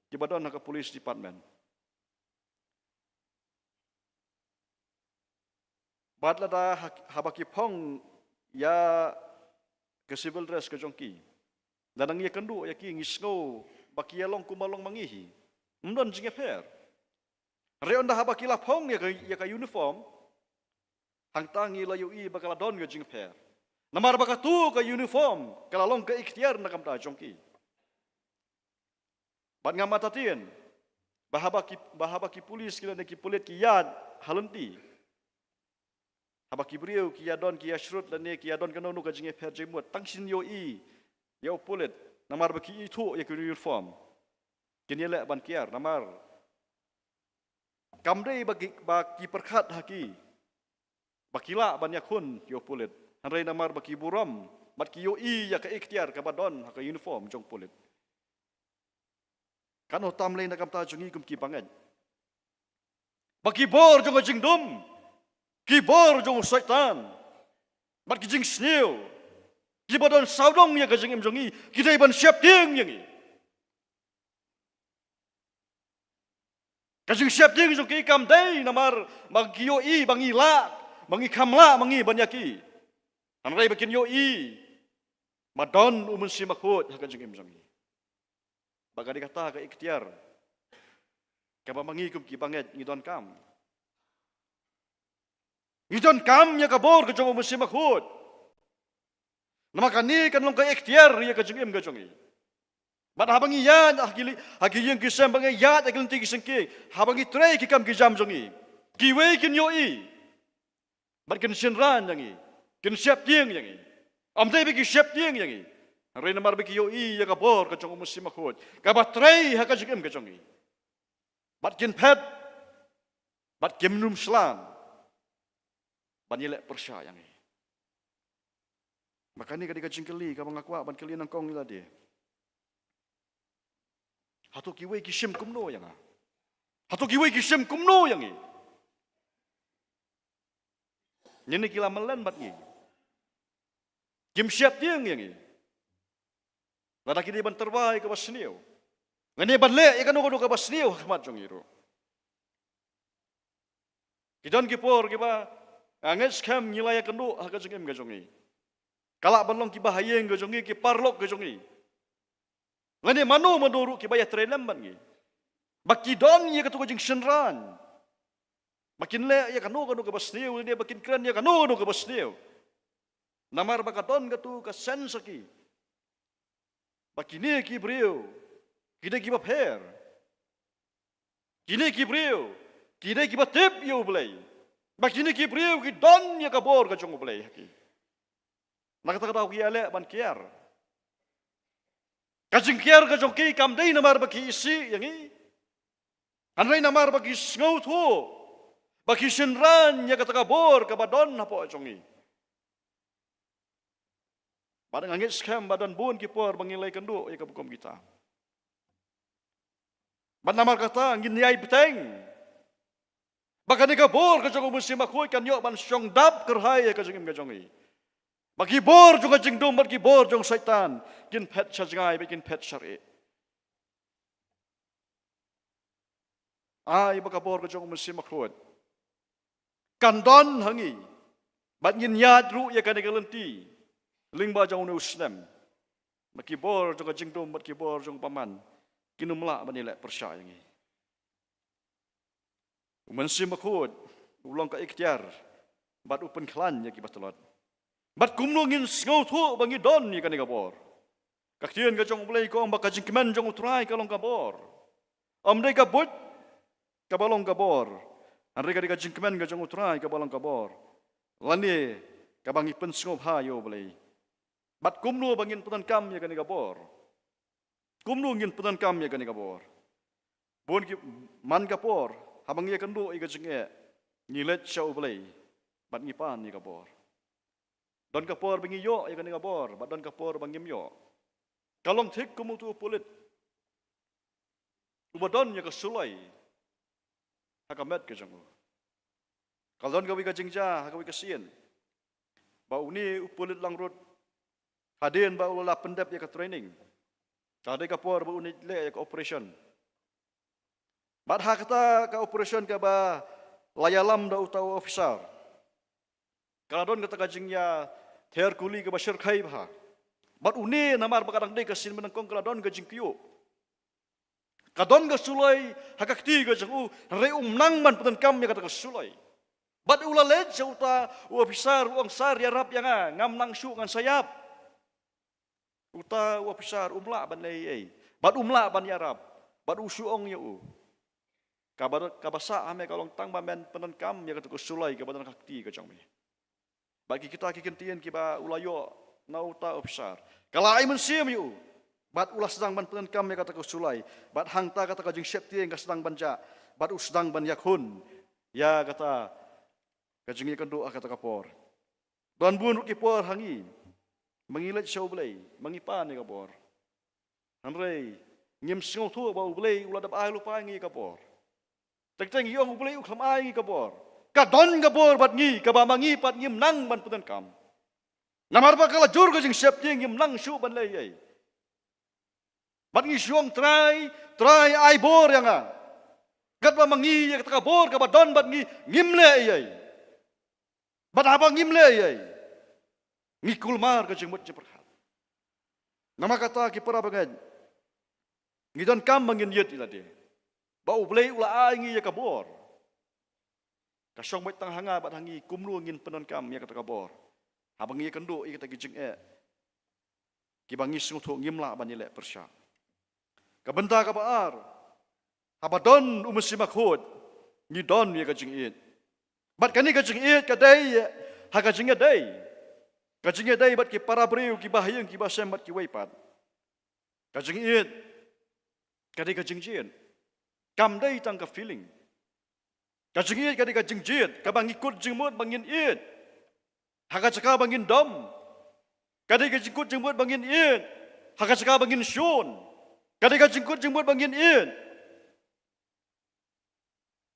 kiba don ha ka police department. Bad lada ha-, haba ki phong ïa ka civil dress ka jong ki, lada ngi ïakynduh ïa ki, ngi sngew ba ki ïalong kumba long ma ngi hi. Ym don jingïapher. Hynrei ynda haba ki la phong ïa ka, ïa ka uniform, hangta ngi la ïohi ba ka la don ka jingïapher. Namar ba katu ka uniform ka la long ka iktiar na ka bynta jong ki. Bad ngam artatien ba haba ki, ba haba ki pulit ki lane ki pulit ki ïaid ha lynti, haba ki briew ki ïadon, ki ïashrut lane ki ïadon kano kano ka jingïapher jingmut, tang shu ïohi ïa u pulit namar ba ki ithuh ïa ka uniform, kin ïaleh ban kiar namar kam dei ba ki, ba ki pyrkhat ha ki ba ki lah ban ïakhun ïa u pulit, hynrei namar ba ki burom bad ki ïohi ïa ka iktiar kaba don ha ka uniform jong u pulit. Katno tam lei na ka bynta jong ngi kum ki bangeit, ba ki bor jong ka jingdum, ki bor jong u Soitan bad ki jingsniew kiba don sawdong ïa ka jingim jong ngi, ki dei ban sheptieng ïa ngi. Ka jingsheptieng jong ki kam dei namar ba ki ïohi ba ngi lah, ba ngi kham lah ma ngi ban ïa ki, hynrei ba kin ïohi ba don u Mynsiem Bakhuid ha ka jingim jong ngi. Ba ka dei kata ka iktiar kaba ma ngi kum ki bangeit ngi donkam. Ngi donkam ïa ka bor ka jong u Mynsiem Bakhuid. Namar kane kan long ka iktiar ïa ka jingim ka jong ngi. Bad haba ngi ïaid ha ki li-, ha ki ïing ki sem, ba ngi ïaid ha ki lynti ki syngkien, haba ngi trei ki kam ki jam jong ngi, kiwei kin ïohi bad kin shynrang ïa ngi, kin sheptieng ïa ngi. Ym dei ba ki sheptieng ïa ngi, hynrei namar ba ki ïohi ïa ka bor ka jong u Mynsiem Bakhuid kaba trei ha ka jingim ka jong ngi. Bad kin phet, bad kim nym shlur ban ïaleh pyrshah ïa ngi. Ba kane ka dei ka jingkylli kaba nga kwah ban kylli nyngkong ïa lade. Hato kiwei ki shim kumno ïa nga? Hato kiwei ki shim kumno ïa ngi? Ngi ne ki la mlien bad ngi. Kim sheptieng ïa ngi. Lada ki dei ban tyrwa ïa kaba sniew, ngi dei ban leh ïa kano kano kaba sniew ha khmat jong ngi ruh. Ki don ki por kiba, ah, nga ngeit skhem ngi la ïakynduh ha ka jingim ka jong ngi. Ka lah ban long kiba ha ïing ka jong ngi, ki paralok ka jong ngi, lane mano mano ruh kiba ïatrei lem bad ngi, ba ki don ïa katu ka jingshynrang ba kin leh ïa kano kano kaba sniew, lane ba kin kren ïa kano kano kaba sniew. Namar ba ka don katu ka sense ha ki ba kine ki briew ki dei kiba pher. Kine ki briew ki dei kiba tip ïa U Blei. Ba kine ki briew ki don ïa ka bor ka jong U Blei ha ki. Na kata ka daw ki ïaleh ban kiar. Ka jingkiar ka jong ki kam dei namar ba ki isih ïa ngi, hynrei namar ba ki sngewthuh ba ki shynrang ïa kata ka bor kaba don hapoh jong ngi. Bad nga ngeit skhem ba don bun ki por ba ngi la ïakynduh ïa kaba kum kita. Bad namar kata ngin ïai bteng ba kane ka bor ka jong U Mynsiem Bakhuid kan ïoh ban shong dap kyrhai ïa ka jingim ka jong ngi. Ba ki bor jong ka jingdum bad ki bor jong Soitan kin phet sha jngai bad kin phet sha rieh. Ai ba ka bor ka jong U Mynsiem Bakhuid kan don ha ngi, bad ngin ïaid ruh ïa kane ka lynti lyngba jong une u snem. Ba ki bor jong ka jingdum bad ki bor jong u bymman kin ym lah ban ïaleh pyrshah ïa ngi. U Mynsiem Bakhuid u long ka iktiar bad u pynkhlaiñ ïa kiba tlot. Bad kumno ngin sngewthuh ba ngi don ïa kane ka bor? Ka ktien ka jong U Blei ka ong ba ka jingkmen jong U Trai ka long ka bor. Ym dei ka buit kaba long ka bor, hynrei ka dei ka jingkmen ka jong U Trai kaba long ka bor, lane kaba ngi pynsngewbha ïa U Blei. Bad kumno ba ngin pyndonkam ïa kane ka bor? Kumno ngin pyndonkam ïa kane ka bor? Bun ki, man ka por haba ngi ïakynduh ïa ka jingeh, ngi leit sha U Blei bad ngi pan ïa ka bor. Don ka por ba ngi ïoh ïa kane ka bor bad don ka por ba ngim ïoh. Ka long thik kum utu u pulit uba don ïa ka suloi ha ka met ka jong u. Ka don kawei ka jingjia ha kawei ka sien ba une u pulit langrut, hadien ba u la pyndep ïa ka training, Ka dei ka por ba u leit leh ïa ka operation. Bad ha kata ka operation kaba la ïalam da uta u officer, ka la don kata ka jingïather kuli kaba shyrkhei bha. Bad une namar ba ka dang dei ka sien ba nyngkong ka la don ka jingkyiuh. Ka don ka suloi ha ka kti ka jong u, hynrei um nang ban pyndonkam ïa kata ka suloi. Bad u la leit sha uta u officer, u ong, "Sir, ïarap ïa nga, ngam nang shuh, ngan sa ïap." Uta u officer um lah ban leh ei ei. Bad um lah ban ïarap. Bad u shu ong ïa u, "Kaba, kaba sah ha me ka long tang ba men pyndonkam ïa kata ka suloi kaba don ha ka kti ka jong me." Bad ki, kita ki kyntien kiba u la ïoh na uta u officer, ka la ai mynsiem ïa u. Bad u la sdang ban pyndonkam ïa kata ka suloi. Bad hangta kata ka jingsheptieng ka sdang ban jah. Bad u sdang ban ïakhun ïa kata ka jingïakynduh ha kata ka por. Don bun ruh ki por ha ngi, ma ngi leit sha U Blei, ma ngi pan ïa ka bor. Hynrei ngim sngewthuh ba U Blei u la dep ai lypa ïa ngi ka bor. Teng teng ngi ong U Blei u khlem ai ïa ngi ka bor. Ka don ka bor bad ngi kaba ma ngi pat ngim nang ban pyndonkam. Namar ba ka la jur ka jingsheptieng, ngim nang shuh ban leh ei ei. Bad ngi shu ong, "Trai, Trai, ai bor ïa nga." Katba ma ngi ïa kata ka bor kaba don bad ngi ngim leh ei ei. Bad haba ngim leh ei ei, ngi kulmar ka jingmut jingpyrkhat. Namar kata, ki para bangeit, ngi donkam ba ngin ïit ïa lade ba U Blei u la ai ngi ïa ka bor. Ka shong beit tang ha nga bad ha ngi kumno ngin pyndonkam ïa kata ka bor haba ngi ïakynduh ïa kita ki jingeh kiba ngi sngewthuh ngim lah ban ïaleh pyrshah. Ka bynta kaba ar, haba don U Mynsiem Bakhuid, ngi don ïa ka jingïeit. Bad kane ka jingïeit ka dei ha ka jingïadei, ka jingïadei bad ki para briew, kiba ha ïing kiba sem bad kiwei pat. Ka jingïeit ka dei ka jingjied, kam dei tang ka feeling. Ka jingïeit ka dei ka jingjied kaba ngi kut jingmut ba ngin ïeit ha ka jaka ba ngin dom. Ka dei ka jingkut jingmut ba ngin ïeit ha ka jaka ba ngin shun. Ka dei ka jingkut jingmut ba ngin ïeit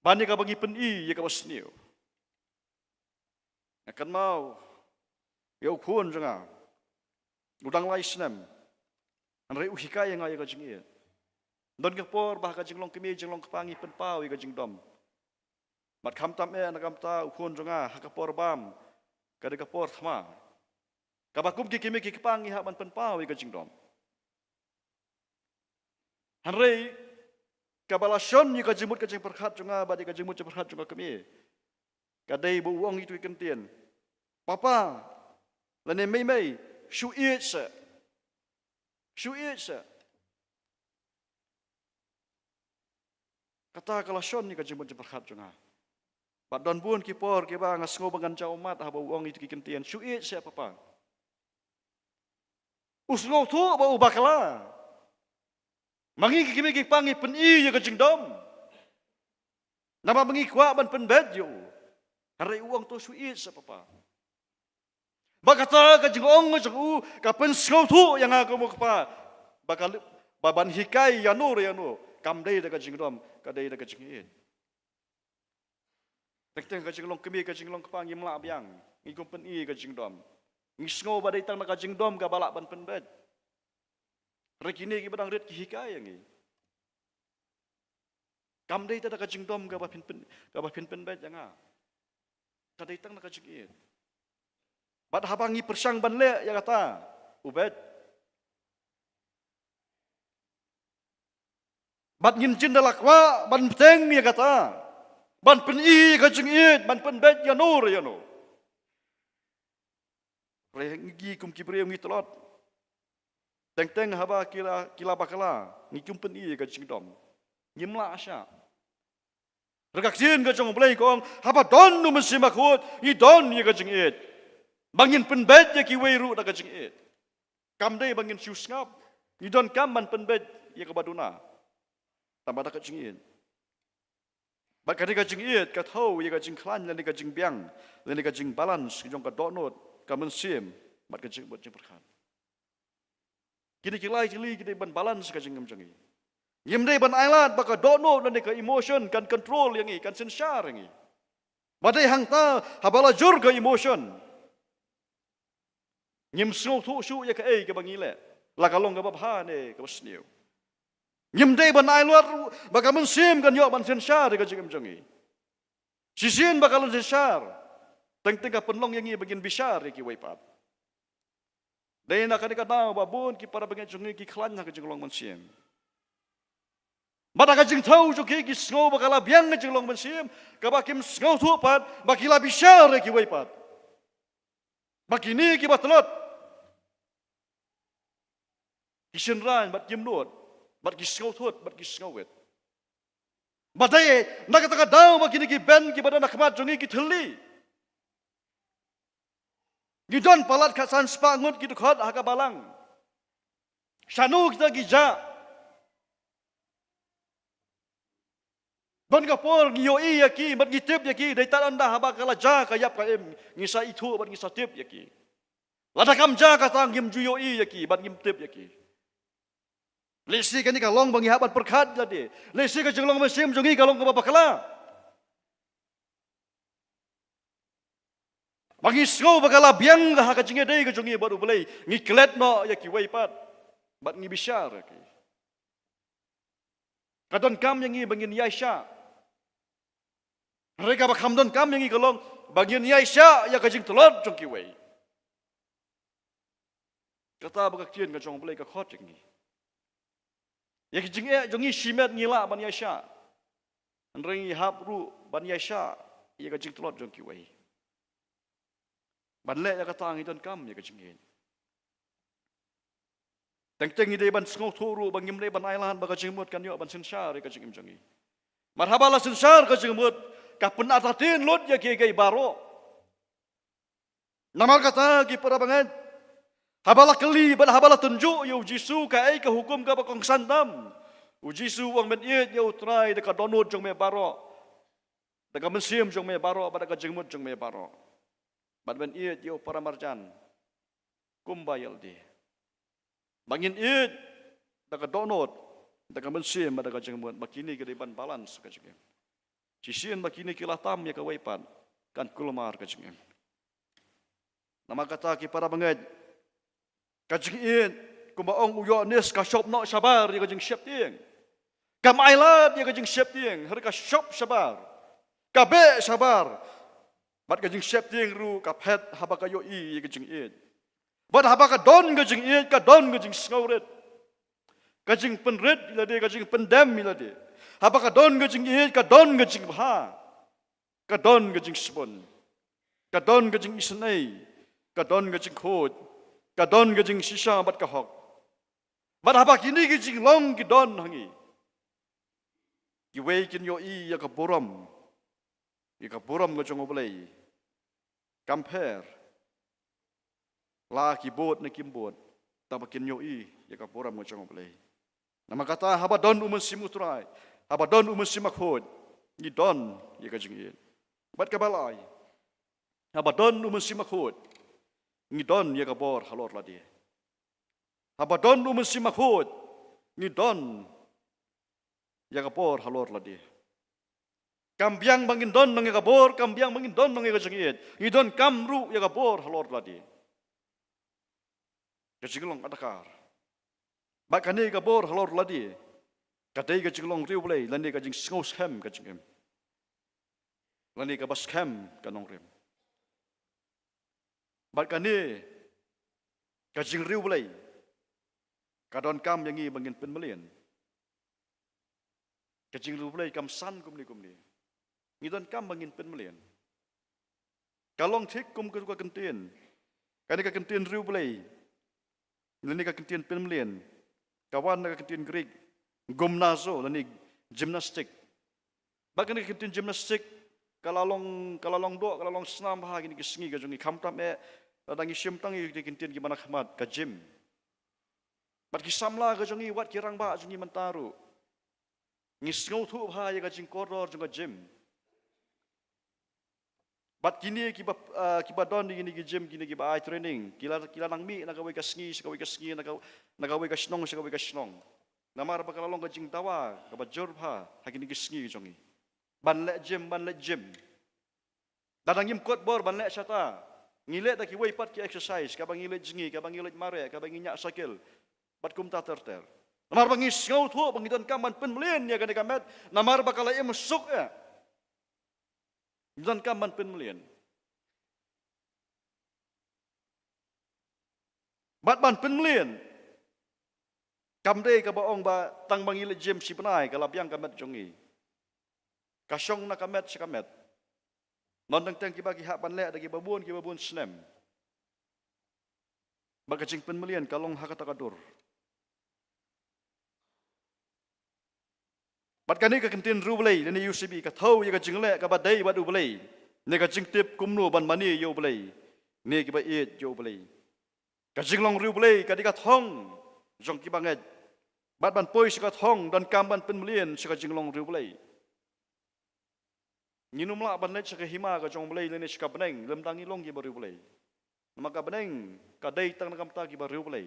ban ïa kaba ngi pyni ïa kaba sniew. Nga kynmaw ïa u khun jong nga, u dang lai snem, hynrei u hikai ïa nga ïa ka jingïeit. Don ka por ba ha ka jinglong kmie jinglong kpa ngi pynpaw ïa ka jingdom. Bad khamtam eh na ka bynta u khun jong nga, ha ka por bam ka dei ka por thma kaba kum ki kmie ki kpa ngi hap ban pynpaw ïa ka jingdom. Hynrei kaba la shon ïa ka jingmut ka jingpyrkhat jong nga bad ïa ka jingmut jingpyrkhat jong ka kmie ka dei ba u ong ïa itu i kyntien, "Papa, lane mei mei, shu ïeit seh. Shu ïeit seh." Kata ka la shon ïa ka jingmut jingpyrkhat jong nga. Bad don bun ki por kiba nga sngew ba ngan jaw ummat haba u ong ïa itu ki kyntien, "Shu ïeit seh papa." U sngewthuh ba u bakla. Ma ngi ki kmie ki kpa ngi pyni ïa ka jingdom. Namar ba ngi kwah ban pynbeit ïa u. Hynrei u ong, "To shu ïeit seh papa." Ba kata ka jingong jong u ka pynsngewthuh ïa nga kum u kpa ba ka leh, ba ban hikai ïano re ïano kam dei da ka jingdom, ka dei da ka jingïeit. Teng teng ka jinglong kmie ka jinglong kpa ngim lah biang, ngi kum pyni ka jingdom. Ngi sngew ba dei tang na ka jingdom kaba lah ban pynbeit. Hynrei kine kiba dang rit ki hikai ïa ngi. Kam dei tang da ka jingdom kaba phin pyn, kaba phin pynbeit ïa nga. Ka dei tang da ka jingïeit. Bad haba ngi pyrshang ban leh ïa kata, u beit. Bad ngin jin da la kwah ban bteng ïa kata, ban pyni ïa ka jingïeit, ban pynbeit ïano re ïano. Hynrei ngi kum ki briew ngi tlot. Teng teng haba ki la, ki la bakla, ngi kum pyni ïa ka jingdom. Ngim lah shah. Hynrei ka ktien ka jong U Blei ka ong, haba don U Mynsiem Bakhuid, ngi don ïa ka jingïeit. Ba ngin pynbeit ïa kiwei ruh da ka jingïeit. Kam dei ba ngin shu sngap. Ngi donkam ban pynbeit ïa kaba duna. Tangba da ka jingïeit. Bad kane ka jingïeit ka thew ïa ka jingkhlaiñ lane ka jingbiang lane ka jingbalance ka jong ka dohnud, ka mynsiem bad ka jingmut jingpyrkhat. Kine ki lai tylli ki dei ban balance ka jingim jong ngi. Ngim dei ban ailad ba ka dohnud lane ka emotion kan control ïa ngi, kan synshar ïa ngi. Ba dei hangta haba la jur ka emotion, ngim sngewthuh shuh ïa kaei kaba ngi leh. La ka long kaba bha ne kaba sniew. Ngim dei ban ai luat ruh ba ka mynsiem kan ïoh ban synshar ïa ka jingim jong ngi. Shisien ba ka la synshar, teng teng ka pynlong ïa ngi ba ngin bishar ïa kiwei pat. Dei na kane ka daw ba bun ki para bangeit jong ngi ki khlaiñ ha ka jinglong mynsiem. Bad ha ka jingthew jong ki ki sngew ba ka la biang ka jinglong mynsiem, kaba kim sngewthuh pat ba ki la bishar ïa kiwei pat. Ba kine kiba tlot ki shynrang bad kim nud, bad ki sngewthuh bad ki sngewwit. Bad dei na kata ka daw ba kine ki ben kiba don ha khmat jong ngi ki thylli. Ngi don palat khatsan spah ngut ki dkhot ha ka balang. Shano kita ki jah? Don ka por ngi ïohi ïa ki bad ngi tip ïa ki, dei tad ynda haba ka la jia ka ïap ka im ngi sa ithuh bad ngi sa tip ïa ki. Lada kam jia kata ngim ju ïohi ïa ki bad ngim tip ïa ki. Lehse kane ka long ba ngi hap ban pyrkhat lade. Lehse ka jinglong mynsiem jong ngi ka long kaba bakla. Ba ngi sngew ba ka la biang ha ka jingïadei ka jong ngi bad U Blei, ngi klet noh ïa kiwei pat bad ngi bishar ïa ki. Ka donkam ïa ngi ba ngin ïaishah. Hynrei kaba kham donkam ïa ngi ka long ba ngin ïaishah ïa ka jingtlot jong kiwei. Kata ba ka ktien ka jong U Blei ka khot ïa ngi. Ïa ka jingeh jong ngi shimet ngi lah ban ïaishah. Hynrei ngi hap ruh ban ïaishah ïa ka jingtlot jong kiwei. Ban leh ïa kata ngi donkam ïa ka jingïeit. Teng teng ngi dei ban sngewthuh ruh ba ngim dei ban ailad ba ka jingmut kan ïoh ban synshar ïa ka jingim jong ngi. Mar haba la synshar ka jingmut, ka pynartatien lut ïa kiei kiei baroh. Namar kata ki para bangeit, haba la kylli bad haba la tynjuh ïa U Jisu kaei ka hukum kaba kongsan tam, U Jisu u ong men ïeit ïa U Trai da ka dohnud jong me baroh, da ka mynsiem jong me baroh bad da ka jingmut jong me baroh. Bad men ïeit ïa u para marjan kumba ïalade. Ba ngin ïeit da ka dohnud, da ka mynsiem bad da ka jingmut, ba kine ki dei ban balance ka jingim. Shisien ba kine ki la tam ïa kawei pat kan kulmar ka jingim. Namar kata ki para bangeit, ka jingïeit kumba ong u Ïoannis ka shop noh shabar ïa ka jingsheptieng. Kam ailad ïa ka jingsheptieng, hynrei ka shop shabar, ka beh shabar. Bad ka jingsheptieng ruh ka phet haba ka ïohi ïa ka jingïeit. Bad haba ka don ka jingïeit ka don ka jingsngewrit. Ka jingpynrit ïalade, ka jingpyndem ïalade. Haba ka don ka jingïeit ka don ka jingbha. Ka don ka jingsbun. Ka don ka jingisynei. Ka don ka jingkhuid. Ka don ka jingshisha bad ka hok. Bad haba kine ki jinglong ki don ha ngi, kiwei kin ïohi ïa ka burom. Ïa ka burom ka jong U Blei. Kam pher la ki bud ne kim bud, tangba kin ïohi ïa ka burom ka jong U Blei. Namar kata haba don U Mynsiem U Trai, haba don U Mynsiem Bakhuid, ngi don ïa ka jingïeit. Bad kaba lai, haba don U Mynsiem Bakhuid, ngi don ïa ka bor halor lade. Haba don U Mynsiem Bakhuid, ngi don ïa ka bor halor lade. Kam biang ba ngin don nong ïa ka bor, kam biang ba ngin don nong ïa ka jingïeit. Ngi donkam ruh ïa ka bor halor lade. Ka jinglong adakar. Bad kane ka bor halor lade ka dei ka jinglong riewblei lane ka jingsngewskhem ka jingim, lane kaba skhem ka nongrim. Bad kane ka jingriewblei ka donkam ïa ngi ba ngin pynmlien. Ka jingriewblei kam san kumne kumne. Ngi donkam ba ngin pynmlien. Ka long thik kum ka kyntien, kane ka kyntien riewblei lane ka kyntien pynmlien, ka wan na ka kyntien Greek gymnazo lane gymnastic. Bad kane ka kyntien gymnastic ka la long, ka la long doh, ka la long snam bha ha kine ki sngi ka jong ngi, khamtam eh lada ngi shim tang ïa ki kyntien kiba na khmat, ka gym. Bad ki samla ka jong ngi, wat ki rangbah jong ngi mynta ruh, ngi sngewthuh bha ïa ka jingkordor jong ka gym. Bad kine kiba, ah, kiba don ïa kine ki gym, kine kiba ai training, ki la, ki la nang mih na kawei ka sngi sha kawei ka sngi, na ka, na kawei ka shnong sha kawei ka shnong. Namar ba ka la long ka jingdawa kaba jur bha ha kine ki sngi jong ngi ban leh gym, ban leh gym. Lada ngim kot bor ban leh shata, ngi leh da kiwei pat ki exercise, kaba ngi leit jngi, kaba ngi leit mareh, kaba ngi ñiah cycle, Bad kumta ter ter. Namar ba ngi sngewthuh ba ngi donkam ban pynmlien ïa kane ka met. Namar ba ka la im suk eh. Ngi donkam ban pynmlien. Bad ban pynmlien. Kam dei kaba ong ba tang ba ngi leit gym shi bnai ka la biang ka met jong ngi. Ka shong na ka met sha ka met. Nongteng teng kiba ki hap ban leh da kiba bun kiba bun snem. Bad ka jingpynmlien ka long ha kata ka dur. Bad kane ka kyntien riewblei lane U C B ka thew ïa ka jingleh kaba dei bad U Blei. Ne ka jingtip kumno ban mane ïa U Blei. Ne kiba ïeit ïa U Blei. Ka jinglong riewblei ka dei ka thong jong kiba ngeit. Bad ban poi sha ka thong donkam ban pynmlien sha ka jinglong riewblei. Ngin ym lah ban leit sha ka hima ka jong U Blei lane sha ka bneng lymda ngi long kiba riewblei. Namar ka bneng ka dei tang na ka bynta kiba riewblei.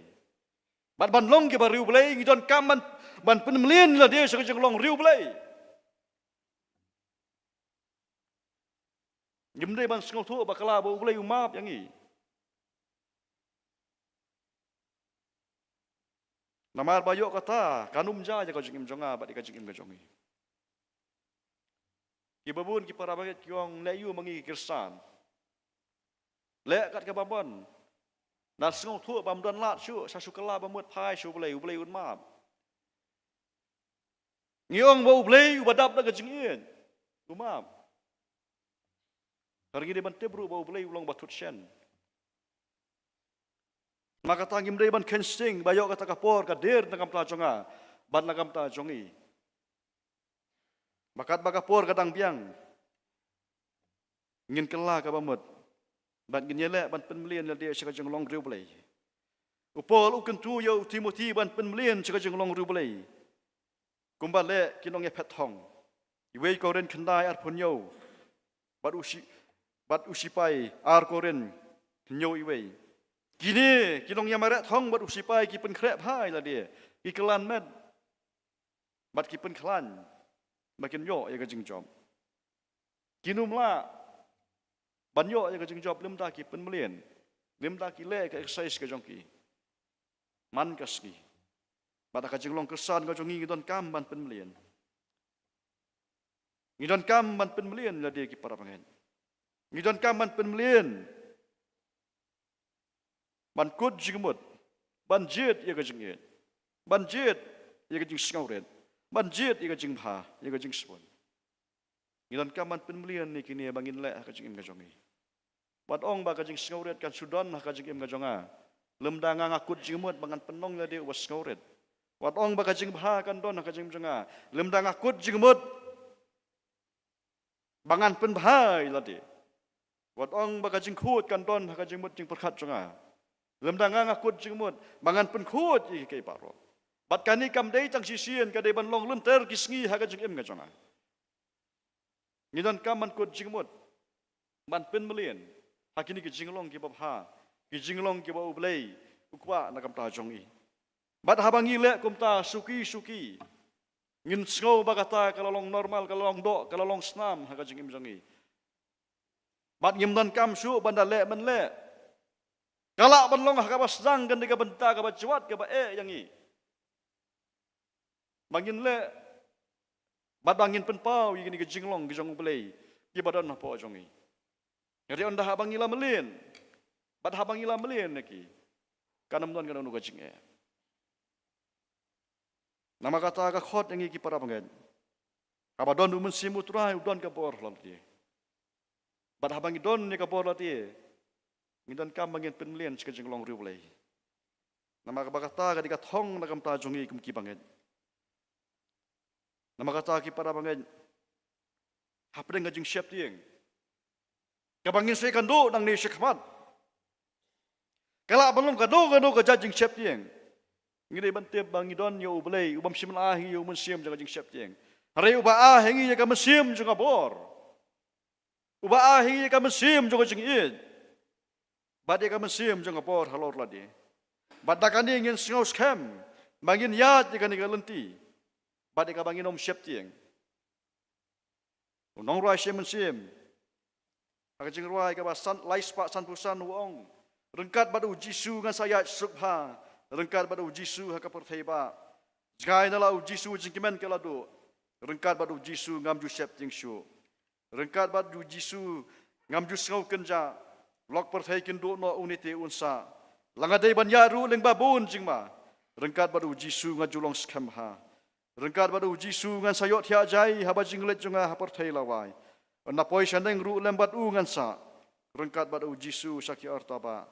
Bad ban long kiba riewblei ngi donkam ban, ban pynmlien lade sha ka jinglong riewblei. Ngim dei ban sngewthuh ba ka la ba U Blei u map ïa ngi. Namar ba ïoh kata kan ym jia ïa ka jingim jong nga bad ïa ka jingim ka jong ngi. Kiba bun ki para bangeit ki ong leh ïa u ma ngi ki Khristan. Leh kat kaba mon. Nang sngewthuh bym don lad shuh, sa shu kylla ba mut phai sha U Blei, U Blei un map. Ngi ong ba U Blei uba dap da ka jingïeit u map. Hynrei ngi dei ban tip ruh ba U Blei u long ba thut shen. Namar kata ngim dei ban kheiñ sting ba ïoh kata ka por ka dier na ka bynta jong nga bad na ka bynta jong ngi. Ba katba ka por ka dang biang ngin kylla kaba mut bad ngin ïaleh ban pynmlien lade sha ka jinglong riewblei. U Paul u kyntu ïa u Timothi ban pynmlien sha ka jinglong riewblei. Kumba leh ki nongïaphet thong. Iwei Korinth khyndai arphew hynñiew. Bad u shi, bad u shipai ar Korinth hynñiew iwei. Kine ki nongïamareh thong bad u shipai ki pynkhreh bha ïa lade. Ki kylla met. Bad ki pynkhlaiñ ba kin ïoh ïa ka jingjop. Kin ym lah ban ïoh ïa ka jingjop lymda ki pynmlien, lymda ki leh ka exercise ka jong ki man ka sngi. Bad ha ka jinglong Khristan ka jong ngi ngi donkam ban pynmlien. Ngi donkam ban pynmlien lade ki para bangeit. Ngi donkam ban pynmlien. Ban kut jingmut, ban jied ïa ka jingïeit, ban jied ïa ka jingsngewrit, ban jied ïa ka jingbha, ïa ka jingsbun. Ngi donkam ban pynmlien ïa kine ba ngin leh ha ka jingim ka jong ngi. Wat ong ba ka jingsngewrit kan shu don ha ka jingim ka jong nga. Lymda nga nga kut jingmut ba ngan pynlong lade uba sngewrit. Wat ong ba ka jingbha kan don ha ka jingim jong nga. Lymda nga kut jingmut ba ngan pynbha ïa lade. Wat ong ba ka jingkhuid kan don ha ka jingmut jingpyrkhat jong nga. Lymda nga nga kut jingmut ba ngan pynkhuid ïa kiei baroh. Bad kane kam dei tang shisien, ka dei ban long lynter ki sngi ha ka jingim ka jong nga. Ngi donkam ban kut jingmut ban pynmlien ha kine ki jinglong kiba bha, ki jinglong kiba U Blei u kwah na ka bynta jong ngi. Bad haba ngi leh kumta suki suki, ngin sngew ba kata ka la long normal, ka la long doh, ka la long snam ha ka jingim jong ngi. Bad ngim donkam shuh ban da leh ban leh. Ka lah ban long ha kaba sdang, kan dei ka bynta kaba jwat kaba eh ïa ngi. Ba ngin leh bad ba ngin pynpaw ïa kine ki jinglong ki jong U Blei kiba don hapoh jong ngi. Hynrei ynda haba ngi la mlien bad haba ngi la mlien ïa ki, kan ym don kano kano ka jingeh. Namar kata ka khot ïa ngi ki para bangeit, haba don u Mynsiem U Trai u don ka bor ha lade. Bad haba ngi don ïa ka bor lade, ngi donkam ba ngin pynmlien sha ka jinglong riewblei. Namar ba kata ka dei ka thong na ka bynta jong ngi kum ki bangeit. Namar kata ki para bangeit, hapdeng ka jingsheptieng kaba ngin sa ïakynduh nangne shakhmat, ka lah ban long kano kano ka jait jingsheptieng, ngi dei ban tip ba ngi don ïa U Blei u bym shim la ah ïa u mynsiem jong ka jingsheptieng. Hynrei uba ah ïa ngi ïa ka mynsiem jong ka bor. Uba ah ïa ngi ïa ka mynsiem jong ka jingïeit bad ïa ka mynsiem jong ka bor halor lade. Bad da kane ngin sngew skhem ba ngin ïaid ïa kane ka lynti bad ïa kaba ngin ym sheptieng. U nongrwai shi mynsiem ha ka jingrwai kaba san, lai spah sanphew san u ong, ryngkat bad U Jisu ngan sa ïaid suk bha, Ryngkat bad u Jisu ha ka pyrthei ba jngai na la u Jisu jingkmen ka la duh. Ryngkat bad u Jisu ngam ju sheptieng shuh. Ryngkat bad u Jisu ngam ju sngew kynjah. Lok pyrthei kin duh noh une te un sah. Lada nga dei ban ïaid ruh lyngba bun jingma, ryngkat bad u Jisu nga ju long skhem bha. Ryngkat bad u Jisu ngan sa ïohthiah jai haba jingleit jong nga ha pyrthei la wai. Ynda poi shaneng ruh lem bad u ngan sah. Ryngkat bad u Jisu sha ki artaba.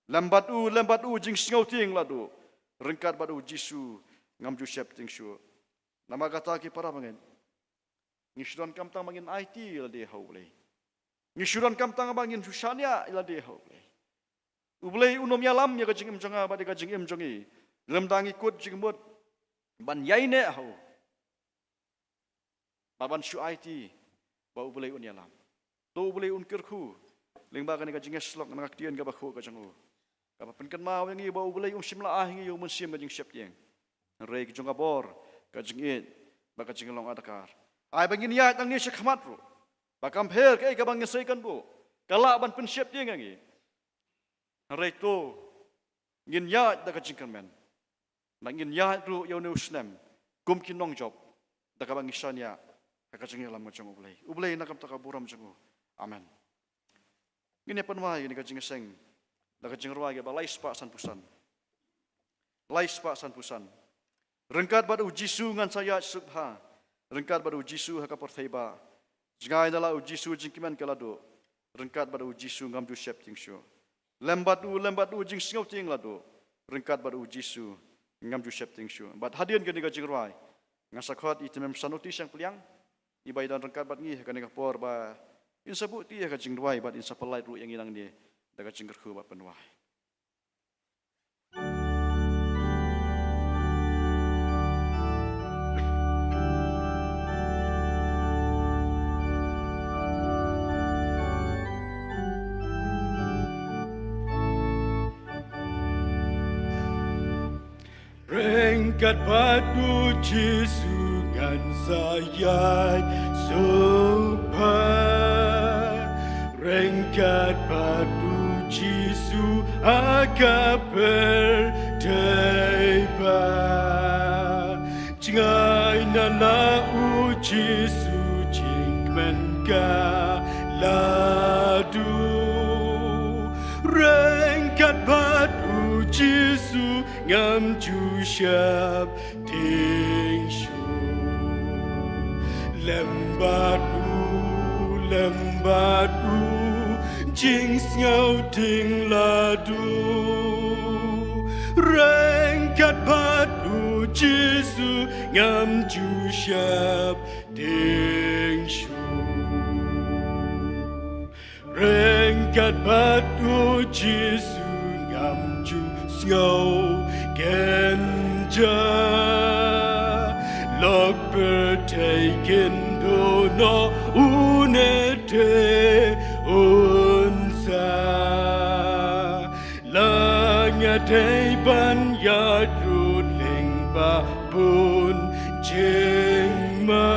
Lem bad u, lem bad u jingsngewtieng la duh. Ryngkat bad u Jisu ngam ju sheptieng shuh. Namar kata ki para bangeit, ngi shu donkam tang ba ngin aiti ïa lade ha U Blei. Ngi shu donkam tang ba ngin shu shaniah ïa lade ha U Blei. U Blei un ym ïalam ïa ka jingim jong nga bad ïa ka jingim jong ngi lymda ngi kut jingmut ban ïaineh ha u bad ban shu aiti ba U Blei un ïalam. To U Blei un kyrkhu lyngba kane ka jingïasyllok na ka ktien kaba khuid ka jong u, kaba pynkynmaw ïa ngi ba U Blei um shym la ai ha ngi ïa u mynsiem ka jingsheptieng, hynrei ka jong ka bor, ka jingïeit bad ka jinglong adkar. Ai ba ngin ïaid nangne sha khmat ruh, ba kam pher kaei kaba ngin sa ïakynduh, ka lah ban pynsheptieng ïa ngi. Hynrei to ngin ïaid da ka jingkyrmen, ba ngin ïaid ruh ïa une u snem kum ki nongjop, da kaba ngi shaniah ha ka jingïalam ka jong U Blei. U Blei un nang kam ta ka burom jong u. Amen. Ngin ïa pynwai ïa kane ka jingïaseng da ka jingrwai kaba lai spah sanphew san. Lai spah sanphew san. Ryngkat bad u Jisu ngan sa ïaid suk bha. Ryngkat bad u Jisu ha ka pyrthei ba jngai na la u Jisu jingkmen ka la duh. Ryngkat bad u Jisu ngam ju sheptieng shuh. Lem bad u, lem bad u jingsngewtieng la duh. Ryngkat bad u Jisu ngam ju sheptieng shuh. Bad hadien kane ka jingrwai, nga sa khot i Tymmen San Uti Shangpliang, i ba i don ryngkat bad ngi ha kane ka por ba in sa buh ti ha ka jingduwai bad in sa pynlait ruh ïa ngi nangne da ka jingkyrkhu bad pynwai. Ryngkat bad u Jisu ngan sa ïaid suk bha. Ryngkat bad u Jisu ha ka pyrthei ba jngai na la u Jisu jingkmen ka la duh. Ryngkat bad u Jisu ngam ju sheptieng shuh. Lem bad u, lem bad u jingsngewtieng la duh. Ryngkat bad u Jisu ngam ju sheptieng shuh. Ryngkat bad u Jisu ngam ju sngew kynjah. Lok pyrthei kin duh noh une te un sah. La nga dei ban ïaid ruh lyngba bun jingma.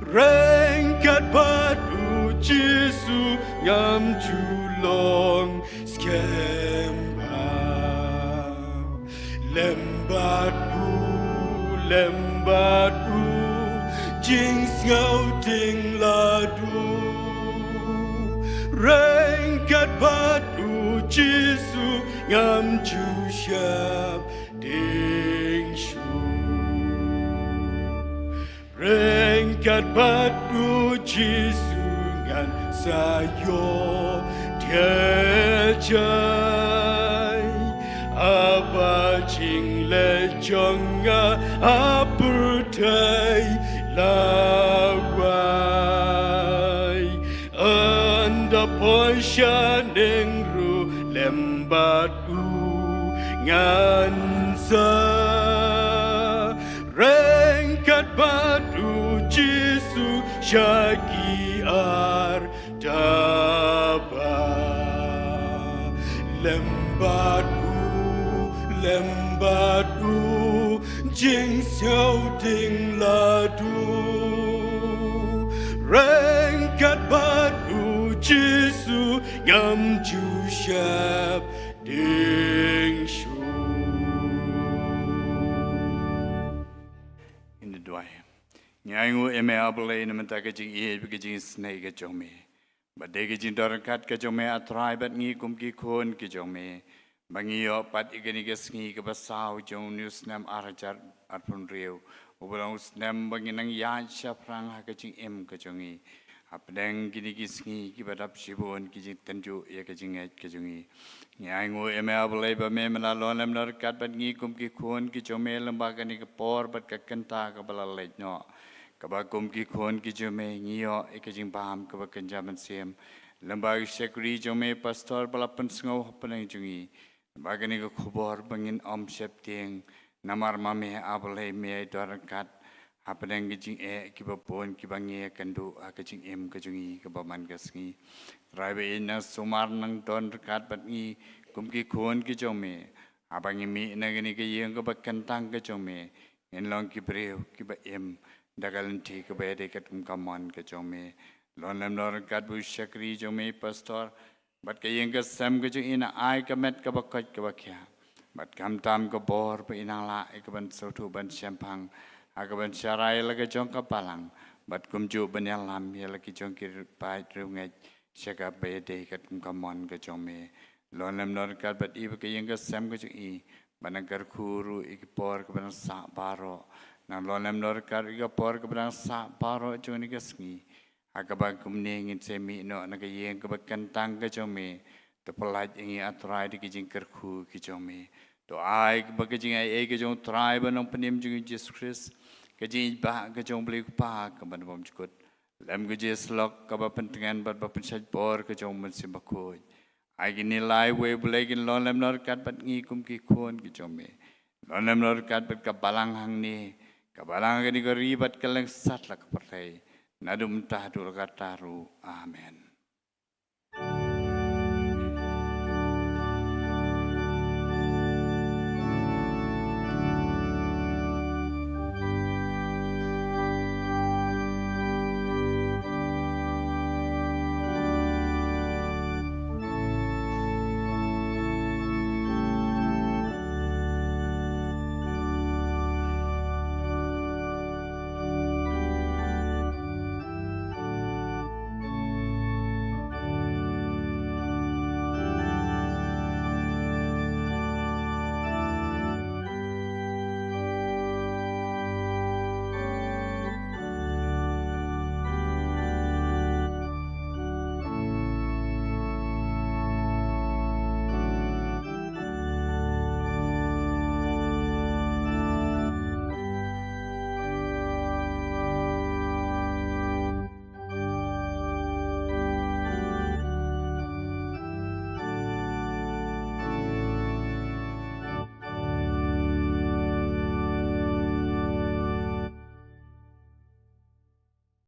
Ryngkat bad u Jisu ngam ju long skhem bha. Lem bad u, lem bad u jingsngewtieng la duh. Ryngkat bad u Jisu ngam ju sheptieng shuh. Ryngkat bad u Jisu ngan sa ïohthiah jai. Haba jingleit jong nga ha pyrthei la wai. Ynda poi shaneng ruh lem bad u ngan sa. Ryngkat bad u Jisu sha ki artaba. Lem bad u, lem bad u jingsngewtieng la duh. Ryngkat bad u Jisu ngam ju sheptieng shuh. Ngi ainguh ïa me A Blei namar ka jingïeit bad ka jingisynei ka jong me. Bad dei ka jingdon ryngkat ka jong me A Trai bad ngi kum ki khun ki jong me, ba ngi ïoh pat ïa kane ka sngi kaba saw jong une u snem ar hajar arphew hynriew, uba long u snem ba ngin nang ïaid shaphrang ha ka jingim ka jong ngi. Hapdeng kine ki sngi kiba dap shibun ki jingtynjuh ïa ka jingngeit ka jong ngi, ngi ainguh ïa me A Blei ba me me la long lem ryngkat bad ngi kum ki khun ki jong me lyngba kane ka por bad ka kynta kaba la leit noh, kaba kum ki khun ki jong me ngi ïoh ïa ka jingbam kaba kynja mynsiem lyngba u shakri jong me Pastor ba la pynsngew hapdeng jong ngi. Ba kane ka khubor ba ngin ym sheptieng, namar ma me A Blei me ïai don ryngkat hapdeng ki jingeh kiba bun kiba ngi ïakynduh ha ka jingim ka jong ngi kaba man ka sngi. Trai ba ïeit, nang sumar nang don ryngkat bad ngi kum ki khun ki jong me. Haba ngi mih na kane ka ïing kaba kyntang ka jong me, ngin long ki briew kiba im da ka lynti kaba ïadei katkum ka mon ka jong me. Long lem noh ryngkat bad u shakri jong me Pastor, bad ka ïing ka sem ka jong i, nang ai ka met kaba koit kaba khiah, bad khamtam ka bor ba i nang lah ïa kaban sngewthuh ban shemphang ha kaban sharai ïa la ka jong ka balang, bad kumjuh ban ïalam ïa la ki jong ki paid riewngeit sha kaba ïadei katkum ka mon ka jong me. Long lem noh ryngkat bad i bad ka ïing ka sem ka jong i, ba nang kyrkhu ruh ïa ki por kiba nang sah baroh. Nang long lem noh ryngkat ïa ka por kiba nang sah baroh jong kane ka sngi, ha kaba kumne ngin sa mih noh na ka ïing kaba kyntang ka jong me. To pyllait ïa ngi A Trai da ki jingkyrkhu ki jong me. To ai ba ka jingaiei ka jong U Trai ba nongpynim jong ngi Jisu Khrist, ka jingïeit bah ka jong U Blei U Kpa kaba bymjukut, lem ka jingïasyllok kaba pyntngen bad ba pynshait bor ka jong U Mynsiem Bakhuid, ai kine lai wei Blei kin long lem noh ryngkat bad ngi kum ki khun ki jong me. Long lem noh ryngkat bad ka balang hangne, ka balang ha kane ka ri bad ka lyngsat la ka pyrthei, naduh mynta haduh la katta ruh. Amen.